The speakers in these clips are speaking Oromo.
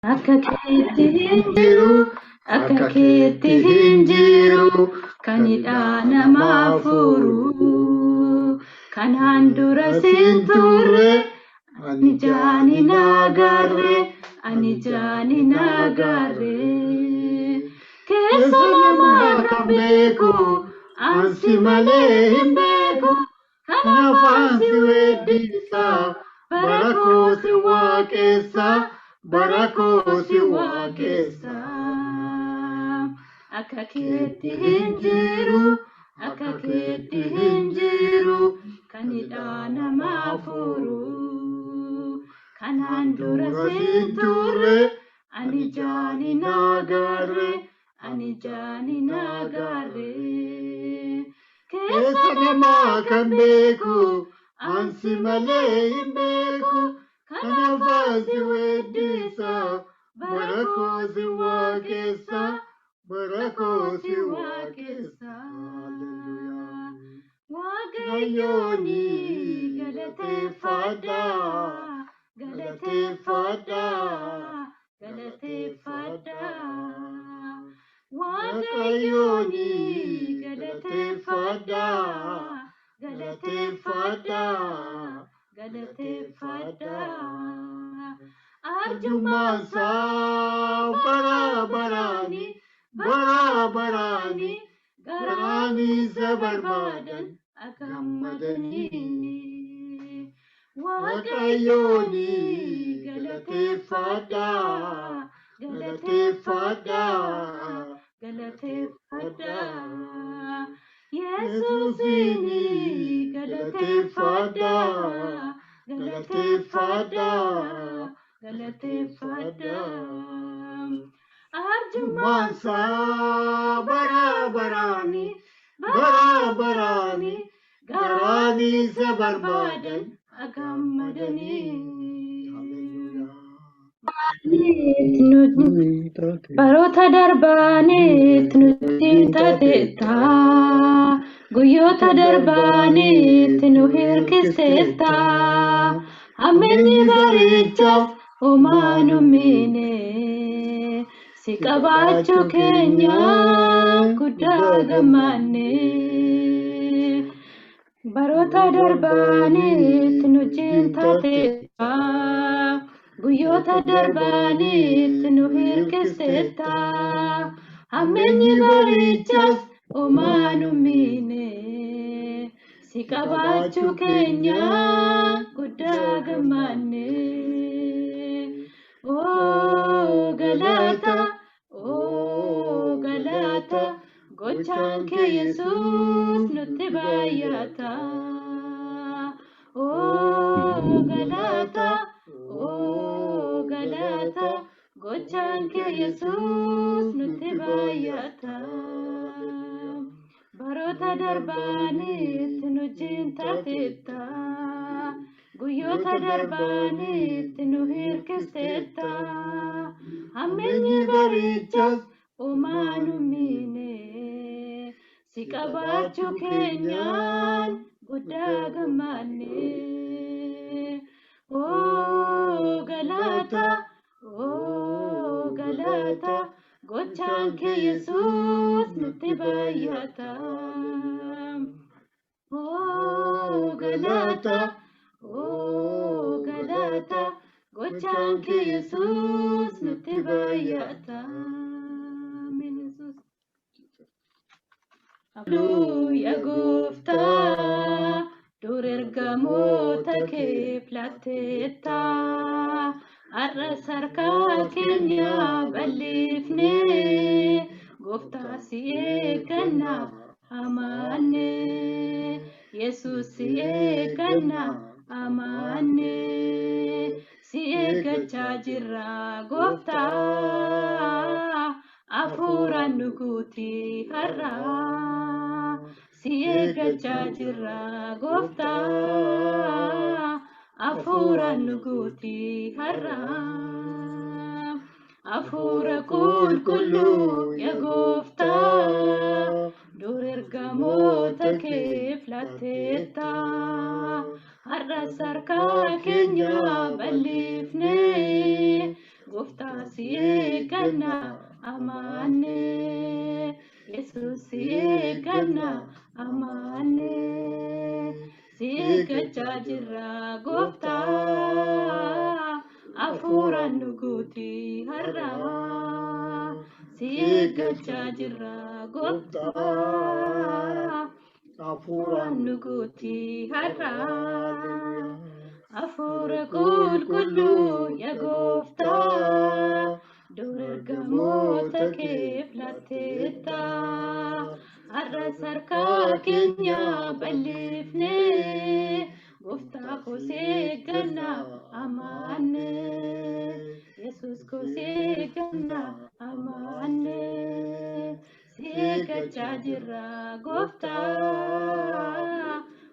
Akka keetti hin jiru, akka keetti hin jiru, kan hidhaa namaa furu. Kanaan dura siin turre, ani ijaan hin agarre, ani ijaan hin agarre. Keessa namaa kan beeku, ansi malee hin beeku, kanaaf ansi weeddisa, bara koo si waaqessa, bara koo si waaqessa. Akka keetti hin jiru, akka keetti hin jiru, kan hidhaa namaa furu. Kanaan dura siin turre, ani ijaan hin agarre, ani ijaan hin agarre. Keessa namaa kan beeku, ansi malee hin beeku, kanaaf ansi weeddisa, bara koo si waaqessa, bara koo si waaqessa. Waaqayyooni galateeffadha, galateeffadha, galateeffadha. Waaqayyooni galateeffadha, galateeffadha, galateeffadha. Arjummaan isaa bara baraani, bara baraani, garaan isa barbaadan gammadanii. Waaqayyooni galateeffadha, galateeffadha, galateeffadha. Yesuusini galateeffadha, galateeffadha, galateeffadha. Arjummaan isaa bara baraani, bara baraani, garaan isa barbaadan gammadanii. Baroota darbaanitti nutti taateetta, guyyoota darbaanitti nu hirkisteetta. Hammeenyi barichaas homaa nu miine, si qabaachuu keenya guddaa gammanne. Baroota darbaanitti nu taateetta, guyyoota darbaanitti nu hirkisteetta. Hammeenyi barichaas homaa nu miine, si qabaachuu keenya guddaa gammanne. Oo galata, oo galata, gochaan kee Yesuus nutti baay'ata. Oo galata, oo galata, gochaan kee Yesuus nutti baay'ata. Baroota darbaanitti nu taateetta, guyyoota darbaanitti nu hirkisteetta. Hammeenyi barichaas homaa nu miine, si qabaachuu keenyaan guddaa gammanne. Oo galata, oo galata, gochaan kee Yesuus nutti baay'ata. Oo galata, oo galata, gochaan kee Yesuus nutti baay'ata. Ameen Yesuus. Haleluuyaa gooftaa, dur ergamoota kee filatteetta. Har'as harka keenya bal'ifnee, gooftaa si eegganna amaanne. Yesuus si eegganna amaanne. Si eeggachaa jirra gooftaa, hafuuraan nu guuti har'a. Si eeggachaa jirra gooftaa, hafuuraan nu guuti har'a. Hafuura qulqulluu yaa gooftaa, dur ergamoota kee filatteetta. Har'as harka keenya bal'ifnee, gooftaa Gooftaa si eegganna amaanee. Yesuus si eegganna amaanee. Si eeggachaa jirra gooftaa. Hafuuraan nu guuti har'a. Si eeggachaa jirra gooftaa. Hafuuraan nu guuti har'a. Hafuura qulqulluu yaa gooftaa. Dur ergamoota keef laatteetta. Har'as harka keenya balleeffnee. Gooftaa koo si eegganna amaanee. Yesuus koo si eegganna amaanee. Si eeggachaa jirra gooftaa.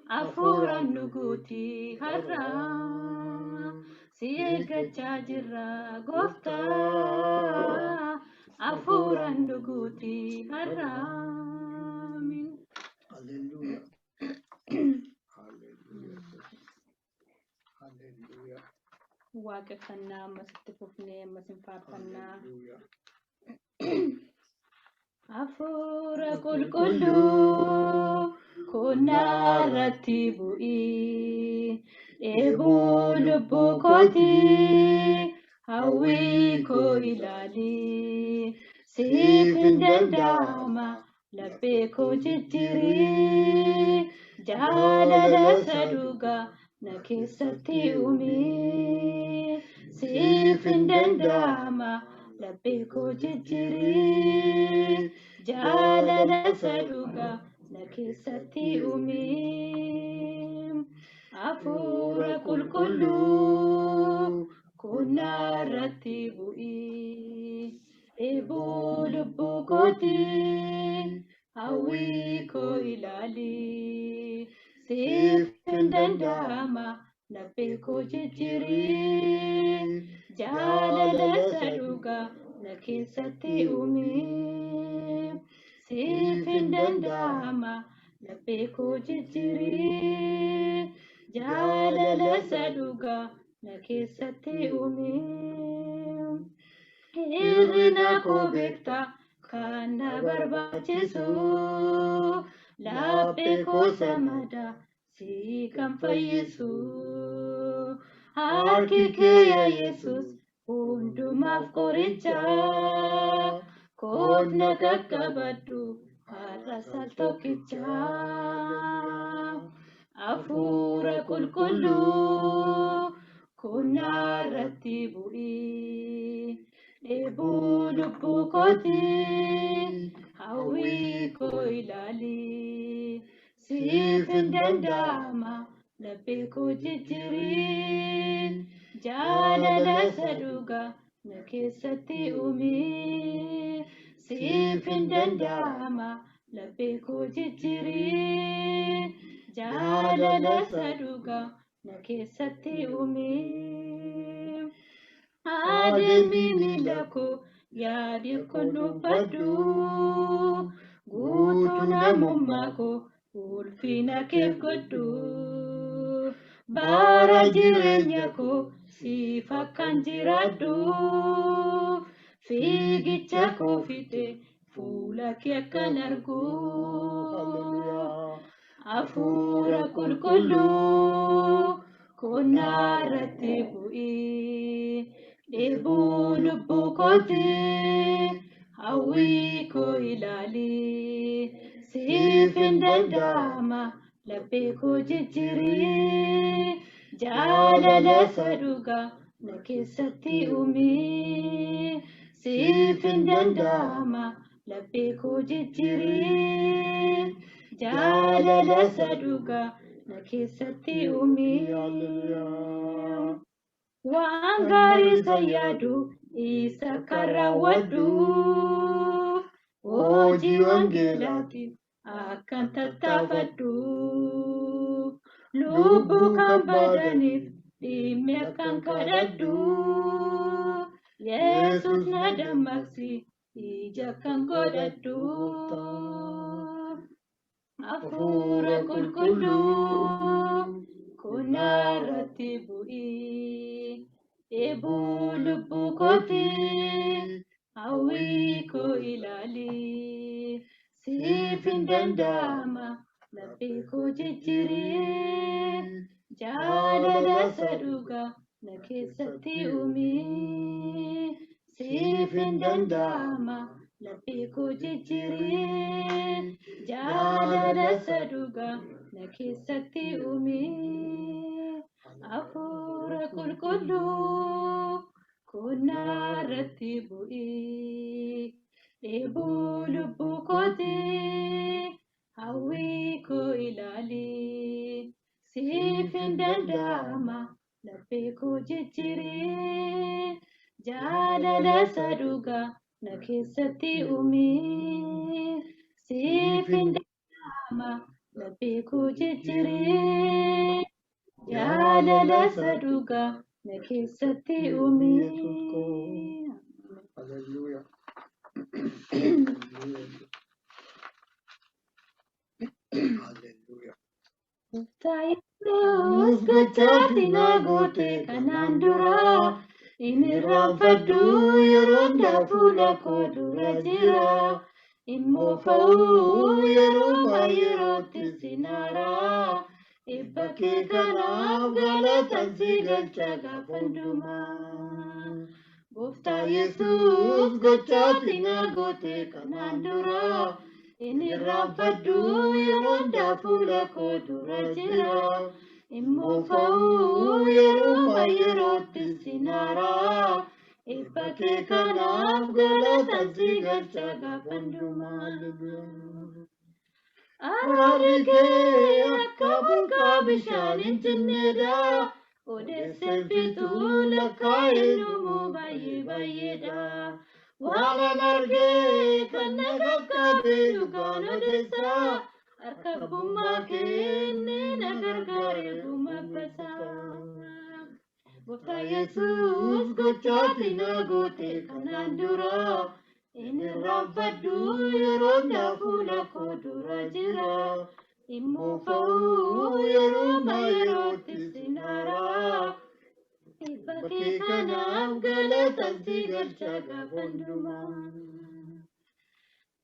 Hafuuraan nu guuti har'a. Si eeggachaa jirra gooftaa. Hafuuraan nu guuti har'a. Amiin. Hallelujah. Hallelujah. Hallelujah. Waaqeffannaa ammasitti fufnee ammas hin faarfannaa. Hallelujah. Hafuura qulqulluu kunnaa irratti bu'ii. Dheebuu lubbuu kootii hawwii koo ilaali. Siif hin danda'ama laphee koo jijjiirii. Jaalala isa dhugaa na keessatti uumii. Siif hin danda'ama laphee koo jijjiirii. Jaalala isa dhugaa na keessatti uumii. Hafuura qulqulluu kunnaa irratti bu'ii. Dheebuu lubbuu kootii hawwii koo ilaali. Siif hin danda'ama laphee koo jijjiirii. Jaalala isa dhugaa na keessatti uumii. Siif hin danda'ama laphee koo jijjiirii. Jaalala isa dhugaa na keessatti uumii. Hir'ina koo beektaa kan na barbaachisu. Laphee koo samadaa si kan fayyisu. Harki kee yaa Yesuus hundumaaf qoricha. Koot na qaqqabadhu har'as al tokkicha. Hafuura qulqulluu kunnaa irratti bu'ii. Dheebuu lubbuu kootii hawwii koo ilaali. Siif hin danda'ama laphee koo jijjiirii. Jaalala isa dhugaa na keessatti uumii. Siif hin danda'ama laphee koo jijjiirii. Jaalala isa dhugaa na keessatti uumii. Adeemi miila koo yaadi kun dubbadhu. Guutuu namummaa koo ulfina keef godhu. Bara jireenya koo siif akkan jiraadhu. Fiigicha koo fixe fuula kee akkan argu. Hallelujah. Hafuura qulqulluu kunnaa irratti bu'ii. Dheebuu lubbuu kootii hawwii koo ilaali. Siif hin danda'ama laphee koo jijjiirii. Jaalala isa dhugaa na keessatti uumii. Siif hin danda'ama laphee koo jijjiirii. Jaalala isa dhugaa na keessatti uumii. Hallelujah. Waan gaarii isa yaadu isa kan raawwadhu. Hojii wangeelaatiif akkan tattaafadhu. Lubbuu kan badaniif dhimmi akkan kadhadhu. Yesus na dammaqsi ija kan godhadhu. Hafuura qulqulluu kunnaa irratti bu'ii. Dheebuu lubbuu kootii hawwii koo ilaali. Siif hin danda'ama laphee koo jijjiiree jaalala isa dhugaa na keessatti uumee. Siif hin danda'ama laphee koo jijjiiree jaalala isa dhugaa na keessatti uumee. Hafuura qulqulluu konnaa irratti bu'ee dheebuu lubbuu kootii hawwii koo ilaali. Siif hin danda'ama laphee koo jijjiiree jaalala isa dhugaa na keessatti uumee. Siif hin danda'ama laphee koo jijjiiree jaalala isa dhugaa na keessatti uumee. Hallelujah. Hallelujah. Hallelujah. Yesuus gochaati na goote kanaan dura inni irraanfadhu yeroo hundaa fuula koo dura jira. Immoo fa'uu yeroo yerootti sinaara. Eebba kee kanaaf galatan si galcha gaafa hundumaa. Gooftaa Yesuus gochaati na goote kanaan dura inni irraanfadhu yeroo hundaa fuula koo dura jira. Immoo fa'uu yeroo yerootti sinaara. Eebba kee kanaaf galatan si galcha gaafa hundumaa. Araarri kee akka burqaa bishaan hin cinneedha. Odeesseen fixuu lakkaa'ee dhumuu baay'ee baay'eedha. Waan an argee kan na qaqqabe dhugaan odeessaa. Harka abbummaa kennee na gargaare guma basaa. Gooftaa Yesuus gochaati na goote kanaan dura. Inni irraanfadhu yeroo hundaa fuula koo dura jira. Immoo fa'uu yeroo yerootti sinaara. Eebba kee kanaaf galatan si galcha gaafa hundumaa.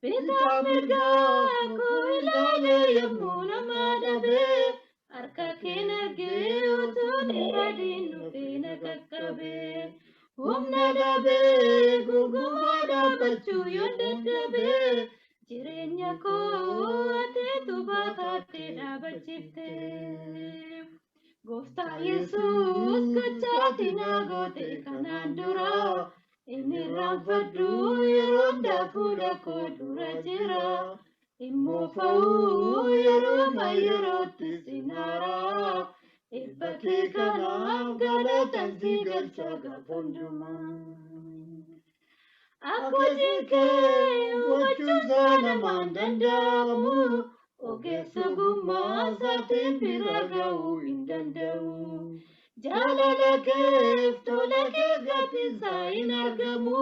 Bitaa mirgaa koo ilaalee yommuu nama dhabee harka keen argee utuun hin badiin dhufee na qaqqabee. Humna dhabee gonkumaa dhaabbachuu yoon dadhabee jireenya koo ateetu baataattee dhaabachiifte. Gooftaa Yesuus gochaati na goote kanaan dura inni irraanfadhu yeroo hundaa fuula koo dura jira. Immoo fa'uu yeroo yerootti sinaara. Eebba kee kanaaf galatan si galcha gaafa hundumaa. Akka hojii kee hubachuunsaa namaan danda'amu. Ogeessa ogummaa isaatiin bira ga'uu hin danda'u. Jaalala keef tola kee gatiin hin argamu.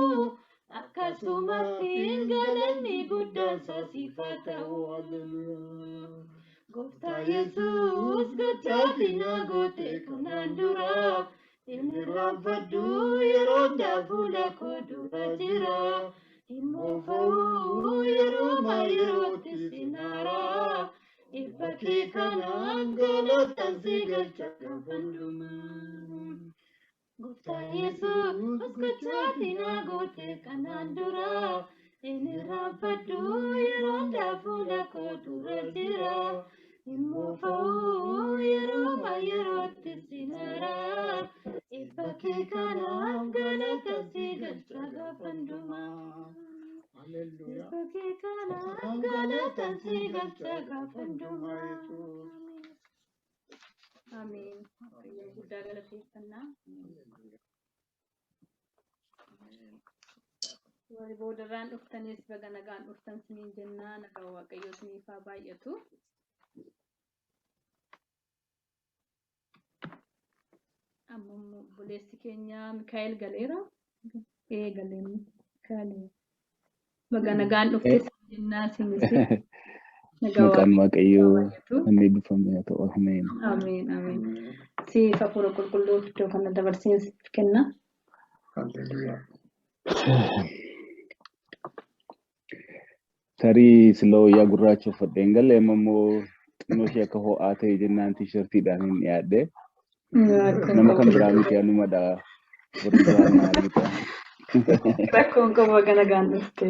Akkasumatti galanni guddaan isaa siif haa ta'u. Gooftaa Yesuus gochaati na goote kanaan dura inni irraanfadhu yeroo hundaa fuula koo dura jira. Immoo fa'uu yeroo yerootti sinaara. Eebba kee kanaan galatan si galcha gaafa hundumaa. Gooftaa Yesuus gochaati na goote kanaan dura inni irraanfadhu yeroo hundaa fuula koo dura jira. Immoo fa'uu yeroo yerootti sinaara. Eebba kee kanaaf galatan si galcha gaafa hundumaa. Hallelujah. Eebba kee kanaaf galatan si galcha gaafa hundumaa. Ameen. Waaqayyo guddaa galateeffannaa. Warri boodarraan dhuftanis baga nagaan dhuftan siniin jennaa nagaa Waaqayyoo siniif haa baay'atu. Amma immoo obboleessi keenya Mikaa'el galeera. Ee galeen Mikaa'el. Baga nagaan dhufte siniin jennaa sinis. Nagaa Maqaan Waaqayyoo Waaqayyoo baay'atu. kan eebbifame haa ta'u. Ameen. Ameen ameen. Siif hafuura qulqulluu iddoo kana dabarseen siif kenna. Halleluuyaa. Tarii sila wayyaa gurraacha uffadheen galee amma immoo xinnoo ishee akka ho'aa ta'e jennaan tiishartiidhaan hin dhiyaadhe. Nama kan biraa miti anumadha. Warri biraan maal miti. Rakkoon qabu baga nagaan dhufte.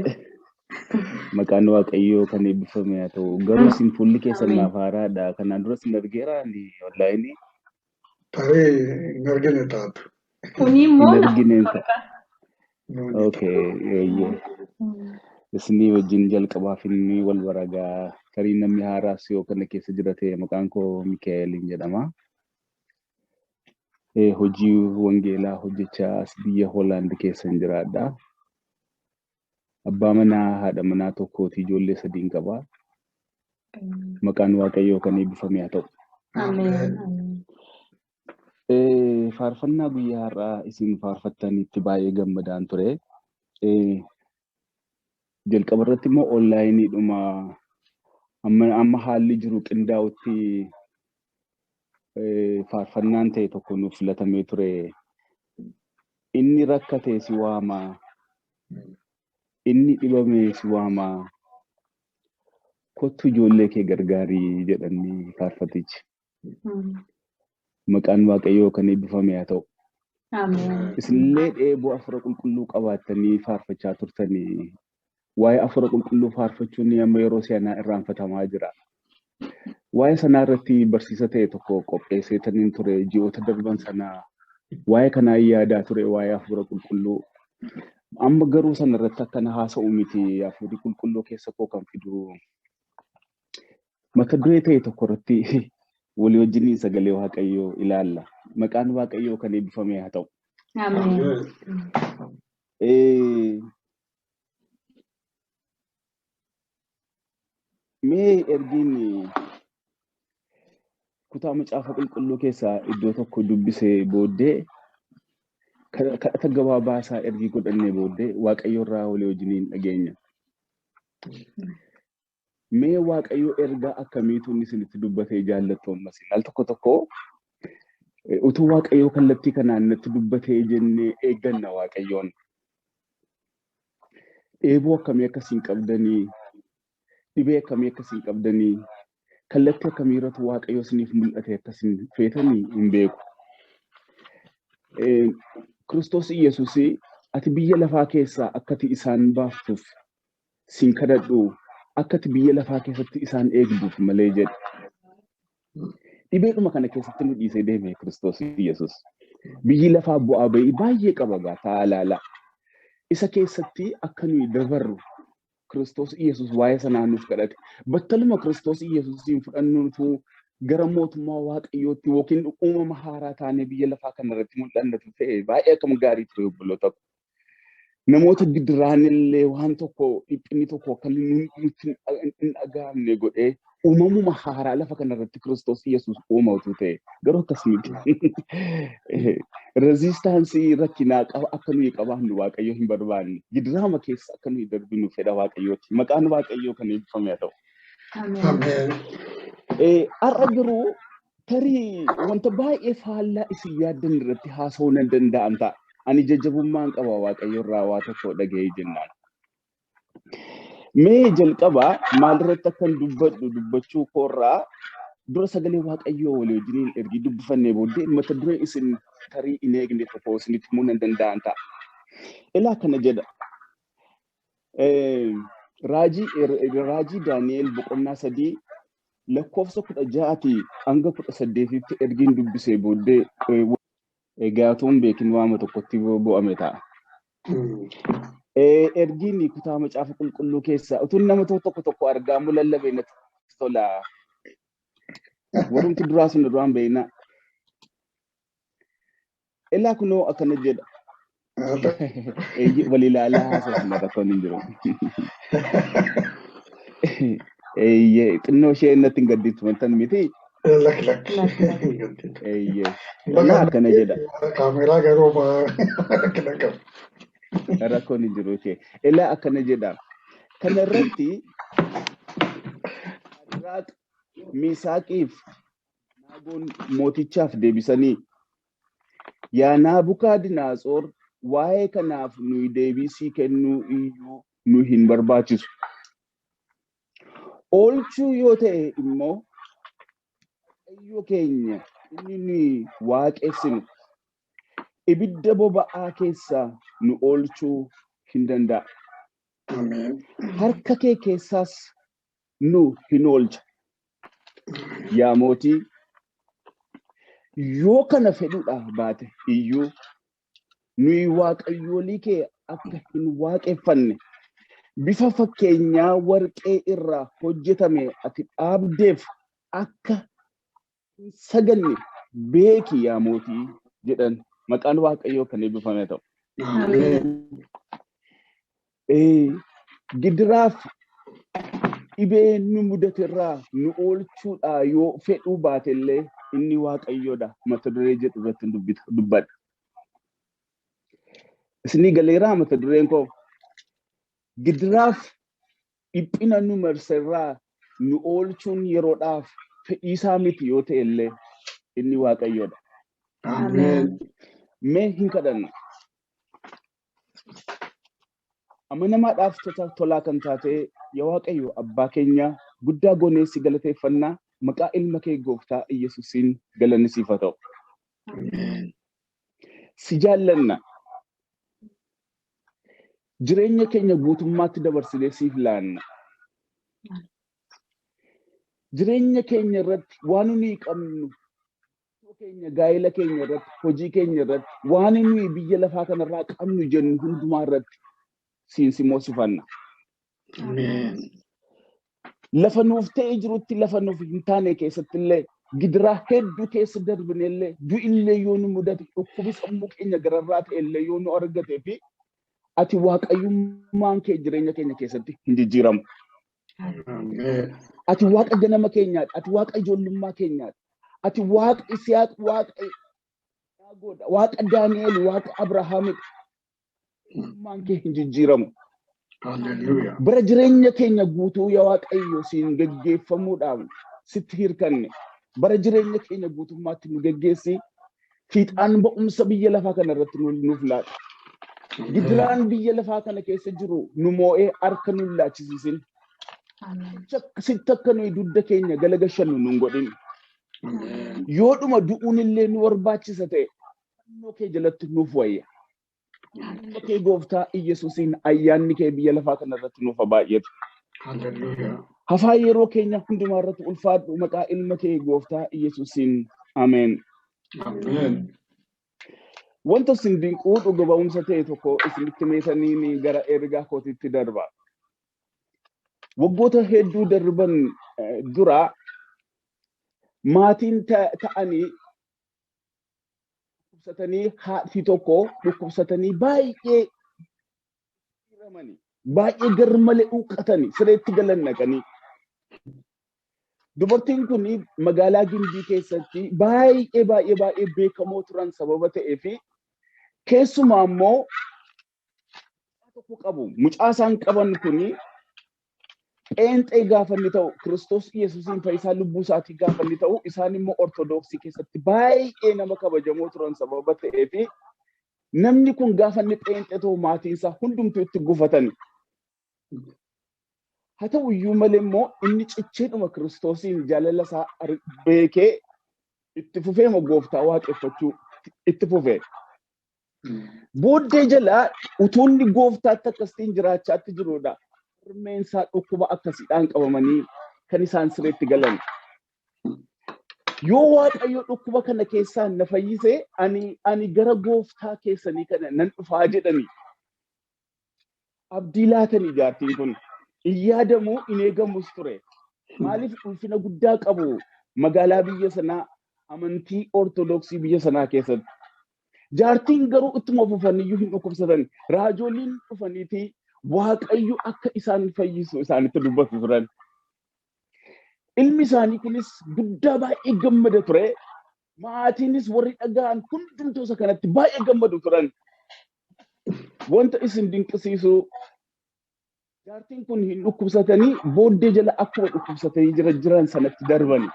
Maqaan Waaqayyoo kan eebbifame haa ta'u. Garuu isin fuulli keessan Ameen. naaf haaraadha. Kanaan dura isin argeera ani onlaayinii. Tarii hin argine taatu. Kuni immoo Hin nama argineen ta'a. torba. Nuuni ta'a. Okay, eeyyee. Isinii wajjin jalqabaaf inni wal baragaa. Tarii namni haaraas yoo kana keessa jira ta'e maqaan koo Mikaa'eliin jedhama. Hojii wangeelaa hojjechaa as biyya Hoolaand keessa hin jiraadha. Abbaa manaa haadha manaa tokkooti ijoollee sadiin qaba. Maqaan Waaqayyoo kan eebbifame haa ta'u. Ameen. Ameen. Ameen. Faarfannaa guyyaa har'aa isin faarfattanitti baay'ee gammadaan ture. Jalqaba irratti immoo onlaayiniidhuma amma haalli jiru qindaa'utti faarfannaan ta'e tokko nuuf filatamee ture. Inni rakkate si waama, inni dhibame si waama, kottu ijoollee kee gargaarii jedhanii faarfatichi. Maqaan Waaqayyoo kan eebbifame haa ta'u. Ameen. Isinillee dheebuu hafuura qulqulluu qabaattanii faarfachaa turtanii waa'ee hafuura qulqulluu faarfachuun amma yeroo si'anaa irraanfatamaa jira. Waa'ee sanaa irratti barsiisa ta'e tokko qopheesseetaniin ture ji'oota darban sanaa waa'ee kanaa yaadaa ture waa'ee hafuura qulqulluu. Amma garuu sana irratti akkana haasa'u miti hafuurri qulqulluu keessa koo kan fidu mata duree ta'e tokko irratti walii wajjiniin sagalee Waaqayyoo ilaalla. Maqaan Waaqayyoo kan eebbifame haa ta'u. Ameen. Ameen. Mee ergiin kutaa macaafa qulqulluu keessaa iddoo tokko dubbisee booddee kadhata gabaabaa isaa ergii godhannee booddee Waaqayyo irraa walii wajjiniin dhageenya. Mee Waaqayyo ergaa akkamiitu inni isinitti dubbatee jaallattu ammas al tokko tokko utuu Waaqayyo kallattii kanaan natti dubbatee jennee eegganna Waaqayyoon. Dheebuu akkamii akkasiin qabdanii, dhibee akkamii akkasiin qabdanii, kallattii akkamii irratti Waaqayyo isiniif mul'ate akkasiin feetanii hin beeku. Kiristoos Iyyasuus ati biyya lafaa keessaa akkati isaan baaftuuf siin kadhadhu akkati biyya lafaa keessatti isaan eegduuf malee jedhe. Dhibeedhuma kana keessatti nu dhiisee deeme Kiristoos Iyyasuus. Biyyi lafaa bu'aa ba'ii baay'ee qaba gaa ta'a ilaala. Isa keessatti akka nuyi dabarru Kiristoos Iyyasuus waa'ee sanaa nuuf kadhate. Battaluma Kiristoos Iyyasuusiin fudhannuutu gara mootummaa Waaqayyootti yookiin uumama haaraa taanee biyya lafaa kanarratti mul'annatu ta'e baay'ee akkam gaarii ture obboloota ko. Namoota gidiraan illee waan tokko dhiphinni tokko akka nutti hin dhaga'amne godhee uumamuma haaraa lafa kanarratti Kiristoos Iyyasuus uumatu ta'e garuu akkas miti. Rezistaansii rakkinaa qaba akka nuyi qabaannu Waaqayyo hin barbaanne. Gidiraama keessa akka nuyi darbinu fedha Waaqayyooti. Maqaan Waaqayyoo kan eebbifame haa ta'u. Ameen. Ameen. Har'a garuu tarii wanta baay'ee faallaa isin yaaddan irratti haasa'uu nan danda'an ta'a. Ani jajjabummaan qaba Waaqayyo irraa waa tokko dhaga'ee jennaan. Mee jalqabaa maalirratti akkan dubbadhu dubbachuu koorraa dura sagalee Waaqayyoo walii wajjiniin ergi dubbifannee booddee mata duree isin tarii hin eegne tokko isinitti himuu nan danda'an ta'a. Ilaa kana jedha. Raajii Daani'el boqonnaa 3 lakkoofsa 16 hanga 18tti ergiin dubbisee booddee egaa otoo hin beekin waama tokkotti bu'ame ta'a. Ergiin kutaa macaafa qulqulluu keessaa utuu nama tokko tokko argaa mu lallabee natti tola. Warumti duraa sun duraan beekna. Ilaa kunoo akkana jedha. Wal ilaalaa haasofna rakkoon hin jiru. Eeyyee xinnoo ishee natti hin gaddiitu wantan miti. Lak lak. Eeyyee. Ilaa akkana jedha. Kaameeraa garuu rakkina qaba. Rakkoon hin jiru ishee. Ilaa akkana jedha. Kana irratti Shaadraaq, Miisaaqiif Yaagoon mootichaaf deebisanii, yaa Naabukaadinaatsor, waa'ee kanaaf nuyi deebisii kennuu iyyuu nu hin barbaachisu. Oolchuu yoo ta'e immoo Waaqayyo keenya inni nuyi waaqessinu ibidda boba'aa keessaa nu oolchuu hin danda'a. Ameen. Harka kee keessaas nu hin oolcha. Yaa mootii, yoo kana fedhuudha baate iyyuu nuyi waaqayyoolii kee akka hin waaqeffanne bifa fakkeenyaa warqee irraa hojjetame ati dhaabdeef akka hin saganne beeki yaa mootii jedhan. Maqaan Waaqayyoo kan eebbifame ta'u. Ameen. Gidiraaf dhibee nu mudate irraa nu oolchuudhaa yoo fedhuu baate illee inni Waaqayyoodha mata duree jedhu irratti dubbadha. Isinii galeeraa mata dureen koo gidiraaf dhiphina nu marse irraa nu oolchuun yeroodhaaf fedhiisaa miti yoo ta'e illee inni Waaqayyoodha. Ameen. Mee hin kadhanna. Amanamaadhaaf tolaa kan taate yaa Waaqayyo abbaa keenya guddaa goonee si galateeffannaa, maqaa ilma kee gooftaa Iyyasuusiin galanni siif haa ta'u. Ameen. Si jaallanna. Jireenya keenya guutummaatti dabarsinee siif laanna. Jireenya keenya irratti waan nuyi qabnu, keenya gaa'ela keenya irratti, hojii keenya irratti, waan nuyi biyya lafaa kanarraa qabnu jennu hundumaa irratti siin si moosifanna. Ameen. Lafa nuuf ta'e jirutti, lafa nuuf hin taane keessatti illee, gidiraa hedduu keessa darbine illee, du'illee yoo nu mudate, dhukkubi sammuu keenya gararraa ta'e illee yoo nu argate fi ati waaqayyummaan kee jireenya keenya keessatti hin jijjiiramu. Ameen. Ati waaqa ganama keenyaadha. Ati waaqa ijoollummaa keenyaadha. Ati waaqa Isiyaaq, waaqa Yaagoodha, waaqa Daani'el, waaqa Abrahaamidha. Waaqayyummaan kee hin jijjiiramu. Hallelujah. Bara jireenya keenya guutuu yaa Waaqayyo siin geggeeffamuudhaan sitti hirkanne, bara jireenya keenya guutummaatti nu geggeessi, fiixaan ba'umsa biyya lafaa kana irratti nuuf laata. Gidiraan biyya lafaa kana keessa jiru nu moo'ee harka nu laachisiisin. Sitti akka nuyi dugda keenya galagashannu nun godhin. Ameen. Yoodhuma du'uun illee nu barbaachisa ta'e fannoo kee jalatti nuuf wayya. Ilma kee gooftaa Iyyasuusiin ayyaanni kee biyya lafaa kana irratti nuuf haa baay'atu. Hallelujah. Hafaa yeroo keenya hundumaa irratti ulfaadhu, maqaa ilma kee gooftaa Iyyasuusiin. Ameen. Ameen. Wanta isin dinquu dhuga ba'umsa ta'e tokko isinitti meetaniin gara ergaa kootiitti darba. Waggoota hedduu darban dura maatiin ta'anii dhukkubsatanii, haati tokko dhukkubsatanii baay'ee hiramanii, baay'ee garmalee huqqatanii sireetti galan naqanii. Dubartiin kun magaalaa Gimbii keessatti baay'ee baay'ee baay'ee beekamoo turan sababa ta'ee fi keessumaa immoo tokko qabu. Mucaa isaan qaban kuni pheenxee gaafa inni ta'u, Kiristoos Yesuusiin fayyisaa lubbuu isaatii gaafa inni ta'u, isaan immoo Ortodoksii keessatti baay'ee nama kabajamoo turan sababa ta'ee fi namni kun gaafa inni pheenxee ta'u maatiin isaa hundumtuu itti gufatani. Haa ta'u iyyuu malee immoo inni cicheedhuma Kiristoosiin jaalala isaa beekee itti fufee gooftaa waaqeffachuu itti fufee. Booddee jalaa utuu inni gooftaatti akkasitiin jiraachaatti jirudha. Harmeen isaa dhukkuba akkasiidhaan qabamanii kan isaan sireetti galan. Yoo Waaqayyo dhukkuba kana keessaa na fayyise ani gara gooftaa keessanii kana nan dhufaa jedhani. Abdii laatanii jaartiin kun. Hin yaadamu, hin eegamus ture. Maaliif ulfina guddaa qabu magaalaa biyya sanaa amantii Ortodoksii biyya sanaa keessatti. Jaartiin garuu ittuma fufaniyyuu hin dhukkubsatan. Raajoliin dhufaniiti Waaqayyo akka isaan fayyisu isaanitti dubbatu turan. Ilmi isaanii kunis guddaa baay'ee gammada ture. Maatiinis warri dhaga'an hundumtuu isa kanatti baay'ee gammadu turan. Wanta isin dinqisiisu, jaartiin kun hin dhukkubsatanii booddee jala akkuma dhukkubsatanii jiran sanatti darbani.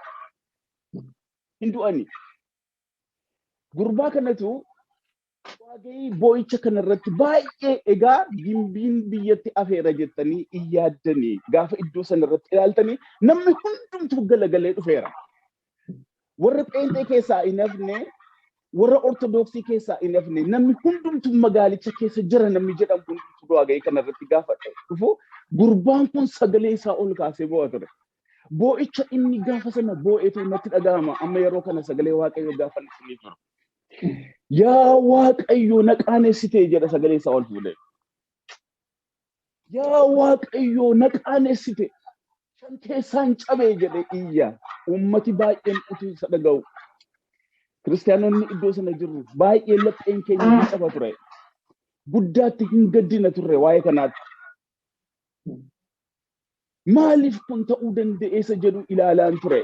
Hin du'ani. Gurbaa kanatu waagayii boo'icha kanarratti baay'ee egaa gimbiin biyyatti afeera jettanii hin yaaddanii gaafa iddoo sanarratti ilaaltanii namni hundumtuu galagalee dhufeera. Warra pheenxee keessaa hin hafne, warra ortodoksii keessaa hin hafne, namni hundumtuu magaalicha keessa jira namni jedhamu hundumtuu waagayii kanarratti gaafa dhufu gurbaan kun sagalee isaa ol kaasee boo'a ture. Boo'icha inni gaafa sana boo'eetu natti dhaga'ama amma yeroo kana sagalee Waaqayyoo gaafa isiniif jiru. Yaa Waaqayyo na qaanessite jedha sagalee isaa ol fuudhee. Yaa Waaqayyo na qaanessite. Shan keessaan cabee jedhe iyya. Uummati baay'een utuu isa dhaga'u. Kiristaanonni iddoo sana jirru baay'ee lapheen keenya hin caba ture. Guddaatti hin gaddina turre waa'ee kanaatti. Maaliif kun ta'uu danda'e isa jedhu ilaalaan ture.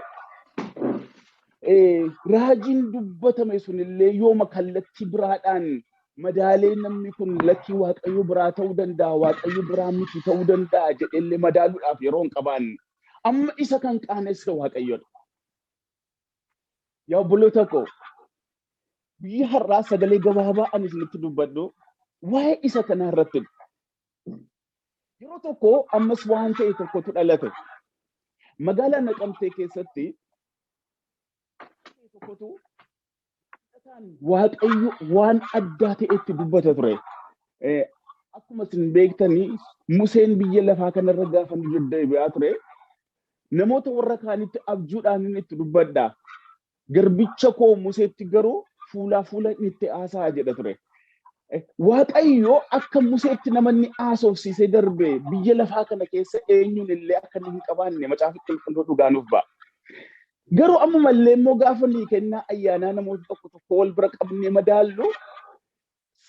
Raajiin dubbatame sunillee yooma kallattii biraadhaan madaalee namni kun lakkii Waaqayyo biraa ta'uu danda'a, Waaqayyo biraa miti ta'uu danda'a jedheellee madaaluudhaaf yeroo hin qabaanne. Amma isa kan qaanesse Waaqayyodha. Yaa obboloota koo, biyya har'aa sagalee gabaabaa ani isinitti dubbadhu waa'ee isa kanaa irratti. Yeroo tokko ammas waan ta'e tokkotu dhalate. Magaalaa Naqamtee keessatti tokkotu Waaqayyo waan addaa ta'etti dubbata ture. Akkuma isin beektanii Museen biyya lafaa kanarra gaafa inni deddeebi'aa ture namoota warra kaanitti abjuudhaan inni itti dubbadha. Garbicha koo Museetti garuu fuulaa fuula inni itti haasa'a jedha ture. Waaqayyo akka Museetti nama inni haasofsiisee darbe biyya lafaa kana keessa eenyuun illee akka inni hin qabaanne macaafa qulqulluu dhugaa nuuf ba'a. Garuu ammumallee immoo gaafa nuyi kennaa ayyaanaa namoota tokko tokko wal bira qabnee madaallu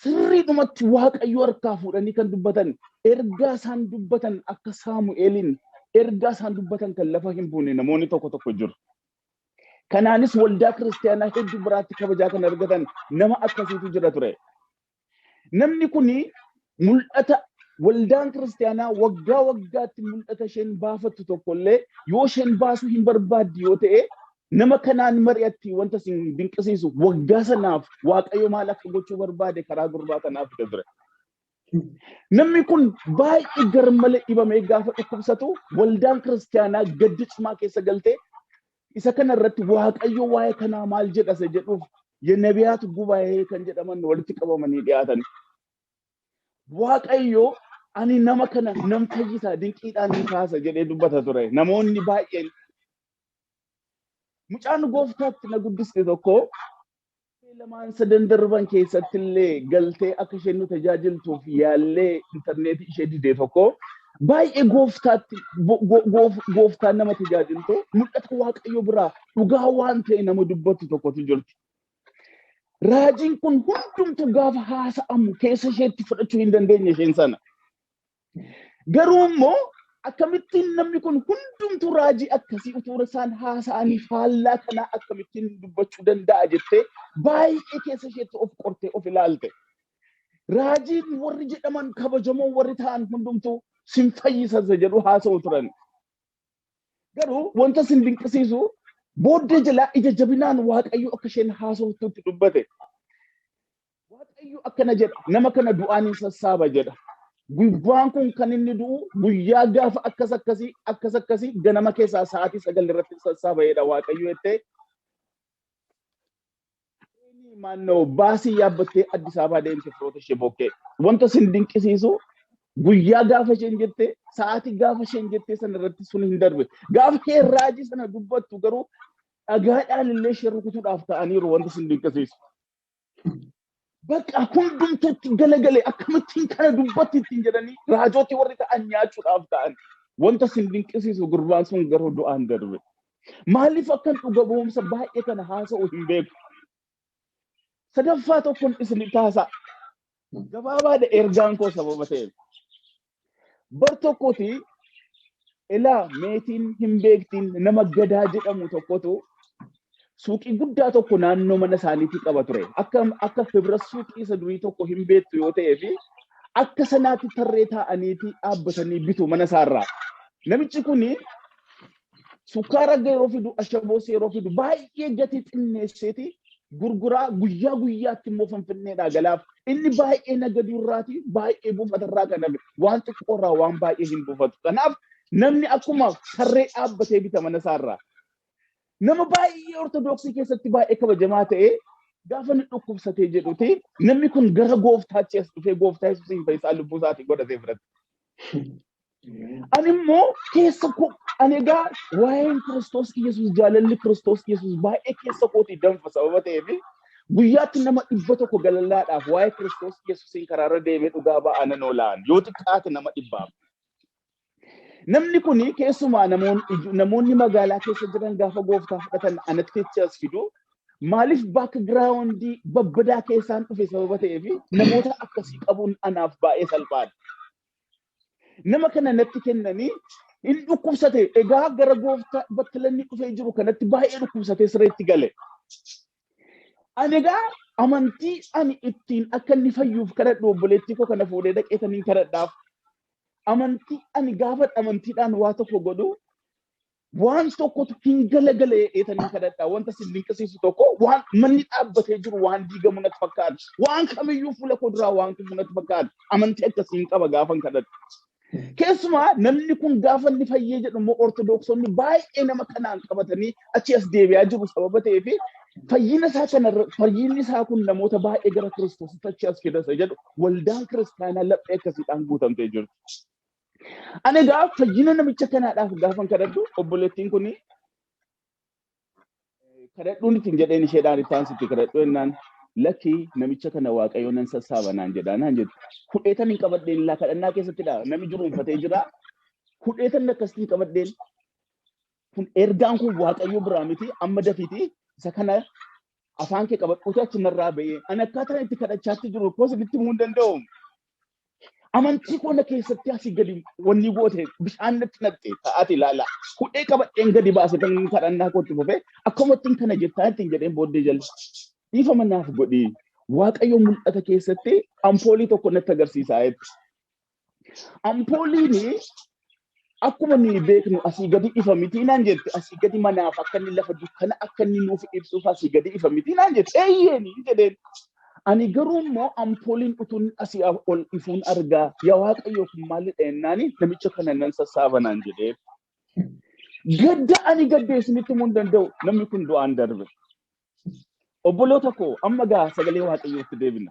sirriidhumatti Waaqayyo harkaa fuudhanii kan dubbatan ergaa isaan dubbatan akka Saamu'eeliin ergaa isaan dubbatan kan lafa hin buune namoonni tokko tokko jiru. Kanaanis waldaa kiristaanaa hedduu biraatti kabajaa kan argatan nama akkasiitu jira ture. Namni kuni mul'ata waldaan kiristaanaa waggaa waggaatti mul'ata isheen baafattu tokkollee yoo isheen baasuu hin barbaaddi yoo ta'e nama kanaan mari'atti wanta isin dinqisiisu waggaa sanaaf Waaqayyo maal akka gochuu barbaade karaa gurbaa kanaa fida ture. Namni kun baay'ee garmalee dhibamee gaafa dhukkubsatu waldaan kiristaanaa gaddi cimaa keessa galtee isa kana irratti Waaqayyo waa'ee kanaa maal jedha isa jedhuuf የነቢያት ጉባኤ kan jedhaman walitti qabamanii dhiyaatan. Waaqayyo ani nama kana nan fayyisa dinqiidhaan nan kaasa jedhee dubbata ture. Namoonni baay'een mucaan gooftaatti na guddiste tokko lamaan sadan darban keessatti illee galtee akka isheen nu tajaajiltuuf yaallee intarneetii ishee didee tokko baay'ee gooftaatti gooftaan nama tajaajiltu mul'ata Waaqayyo biraa dhugaa waan ta'e nama dubbattu tokkotu jirti. Raajiin kun hundumtu gaafa haasa'amu keessa isheetti fudhachuu hin dandeenye isheen sana. Garuu immoo akkamittiin namni kun hundumtu raajii akkasii utuu isaan haasa'anii faallaa kanaa akkamittiin dubbachuu danda'a jettee baay'ee keessa isheetti of qortee of ilaalte. Raajiin warri jedhaman kabajamoo warri ta'an hundumtuu sin fayyisa isa jedhu haasa'u turan. Garuu wanta sin dinqisiisu booddee jalaa ija jabinaan Waaqayyo akka isheen haasoftutti dubbate. Waaqayyo akkana jedha, nama kana du'aan hin sassaaba jedha. Gurbaan kun kan inni du'u guyyaa gaafa akkas akkasii akkas akkasii ganama keessaa sa'aatii 9 irratti sassaaba jedha Waaqayyo jettee. Maannoo baasii yaabbattee Addis Ababaa deemte firoota ishee bokkee. Wanta sin dinqisiisu guyyaa gaafa isheen jette sa'aatii gaafa isheen jette sana irratti sun hin darbe. Gaafa isheen raajii sana dubbattu garuu dhagaadhaan illee ishee rukutuudhaaf ta'aniiru wanta sin dinqisiisu. Bakka hundumtuutti galagale akkamittiin kana dubbatti ittiin jedhanii raajooti warri ta'an nyaachuudhaaf ta'an. Wanta sin dinqisiisu gurbaan sun garuu du'aan darbe. Maaliif akkan dhuga ba'umsa baay'ee kana haasa'u hin beeku. Sadaffaa tokkoon isin taasa. Gabaabaadha ergaan koo sababa ta'eef. Bar tokkooti ilaa meetiin hin beektiin nama Gadaa jedhamu tokkotu suuqii guddaa tokko naannoo mana isaaniitii qaba ture. Akka hibra suuqii isa durii tokko hin beektu yoo ta'ee fi akka sanaatti tarree taa'aniitii dhaabbatanii bitu mana isaarraa. Namichi kuni Sukkaara yeroo fidu, ashaboos yeroo fidu baay'ee gatii xinneesseeti gurguraa guyyaa guyyaatti immoo Finfinneedhaa galaaf. Inni baay'ee nagaduurraati baay'ee buufatarraa kan hafe waan xiqqoorraa waan baay'ee hin buufatu. Kanaaf namni akkuma tarree dhaabbatee bita mana isaarraa. Nama baay'ee Ortodoksii keessatti baay'ee kabajamaa ta'e gaafa inni dhukkubsatee jedhuti namni kun gara gooftaatti as dhufee gooftaa Yesuusiin fayyisaa lubbuu isaatii godhatee fudhate. Ani immoo keessa koo ani egaa waa'een Kiristoos Yesuus jaalalli Kiristoos Yesuus baay'ee keessa kootii danfa sababa ta'eef guyyaatti nama 100 galallaadhaaf waa'ee Kiristoos Yesuusiin karaarra deemee dhugaa ba'aa nan oolaan yoo xiqqaate nama 100. Namni kun keessumaa namoonni magaalaa keessa jiran gaafa gooftaa fudhatan anatti as fidu maaliif backgroundii babbadaa keessaan dhufe sababa ta'eef namoota akkasii qabuun anaaf baay'ee salphaadha. Nama kana natti kennanii hin dhukkubsate egaa gara gooftaa bakka inni dhufee jiru kanatti baay'ee dhukkubsatee sireetti gale. Ani egaa amantii ani ittiin akka inni fayyuuf kadhadhu obboleettii koo kana fuudhee dhaqeetaniin kadhadhaaf. Amantii ani gaafa amantiidhaan waa tokko godhu waan tokkotu hin galagale jedheetaniin kadhadha. Wanta sin dinqisiisu tokko waan manni dhaabbatee jiru waan diigamu natti fakkaata. Waan kamiyyuu fuula koo duraa waan kufu natti fakkaata. Amantii akkasiin qaba gaafan kadhadhu. Keessumaa namni kun gaafa inni fayyee jedhu immoo Ortodoksonni baay'ee nama kanaan qabatanii achi as deebi'aa jiru sababa ta'eef fayyina isaa kana fayyinni isaa kun namoota baay'ee gara Kiristoositti achi as fidasa jedhu waldaan kiristaanaa laphee akkasiidhaan guutamtee jirti. Ani egaa fayyina namicha kanaadhaaf gaafan kadhadhu obboleettiin kun kadhadhuun ittiin jedheen isheedhaan itti aansitti kadhadhu jennaan lakkii namicha kana Waaqayyo nan sassaaba naan jedha naan jettu. Hudheetan hin qabadheen laa kadhannaa keessattidha namni jiruunfatee jira. Hudheetan akkasitti hin qabadheen kun ergaan kun Waaqayyo biraa miti amma dafiiti isa kana afaan kee qabadhuuti achi narraa ba'ee ani akkaataan itti kadhachaatti jiru koo sirriitti himuu hin danda'u. Amantii koo na keessatti asii gadi wanni goote bishaan natti naqxe ta'aati ilaala. Hudhee qabadheen gadi baase kan kadhannaa kootti fufee akkamittiin kana jettaa ittiin jedheen booddee jala. Dhiifama naaf godhi. Waaqayyo mul'ata keessatti ampoolii tokko natti agarsiisaa jetti. Ampooliin akkuma nuyi beeknu asii gadi ifa miti naan jette asii gadi manaaf akka inni lafa dukkana akka inni nuuf ibsuuf asii gadi ifa miti naan jette eeyyeeni jedheen. Ani garuu immoo ampooliin utuun asii ol ifuun argaa yaa Waaqayyo kun maalidha jennaani namicha kana nan sassaaba naan jedhee. Gadda ani gaddee isinitti himuu hin danda'u namni kun du'aan darbe. Obboloota koo amma gaa sagalee Waaqayyootti deebina.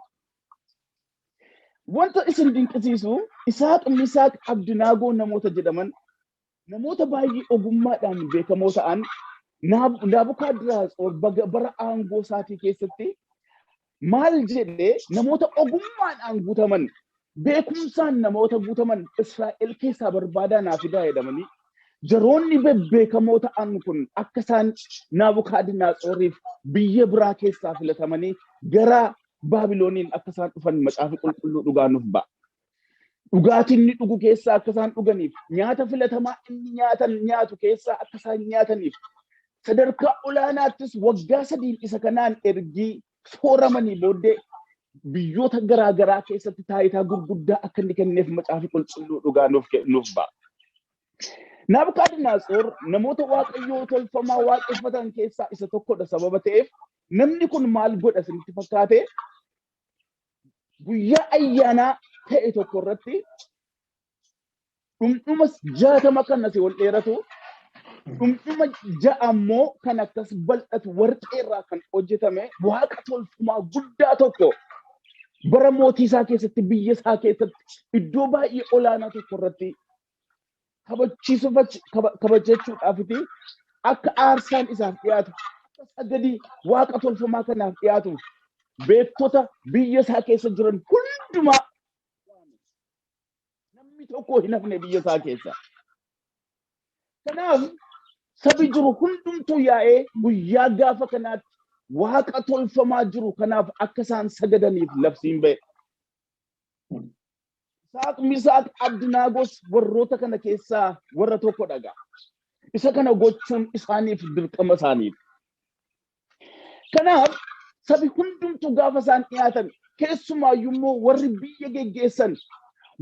Wanta isin dinqisiisu Isaaq, Misaaq, Abdinaagoo namoota jedhaman namoota baay'ee ogummaadhaan beekamoo ta'an Naabukaadiraatsoor bara aangoo isaatii keessatti maal jedhee namoota ogummaadhaan guutaman beekumsaan namoota guutaman Israa'el keessaa barbaadaa naa fidaa jedhamanii jaroonni bebbeekamoo ta'an kun akka isaan Naabukaadinaatsoriif biyya biraa keessaa filatamanii gara Baabilooniin akka isaan dhufan macaafa qulqulluu dhugaa nuuf ba'a. Dhugaatiin inni dhugu keessaa akka isaan dhuganiif, nyaata filatamaa inni nyaatan nyaatu keessaa akka isaan nyaataniif, sadarkaa olaanaattis waggaa 3 isa kanaan ergii sooramanii booddee biyyoota garaa garaa keessatti taayitaa gurguddaa akka inni kenneef macaafi qulqulluu dhugaa nuuf ba'a. Naabukaadinaatsor namoota waaqayyoo tolfamaa waaqeffatan keessaa isa tokkodha sababa ta'eef namni kun maal godha isinitti fakkaate guyyaa ayyaanaa ta'e tokko irratti dhumdhuma 60 kan asii ol dheeratu dhumdhuma 6 ammoo kan akkas bal'atu warqee irraa kan hojjetame waaqa tolfamaa guddaa tokko bara mootii isaa keessatti biyya isaa keessatti iddoo baay'ee olaanaa tokko irratti kabajachuudhaafiti akka aarsaan isaaf dhiyaatu akka sagadii waaqa tolfamaa kanaaf dhiyaatu beektota biyya isaa keessa jiran hundumaa namni tokko hin hafne biyya isaa keessa. Kanaaf sabi jiru hundumtuu yaa'ee guyyaa gaafa kanaatti waaqa tolfamaa jiru kanaaf akka isaan sagadaniif labsiin ba'e. Isaaq, Misaaq, Abdinaagos warroota kana keessaa warra tokko dhagaa. Isa kana gochuun isaaniif dirqama isaaniif. Kanaaf sabi hundumtuu gaafa isaan dhiyaatan keessumaayyuu immoo warri biyya geggeessan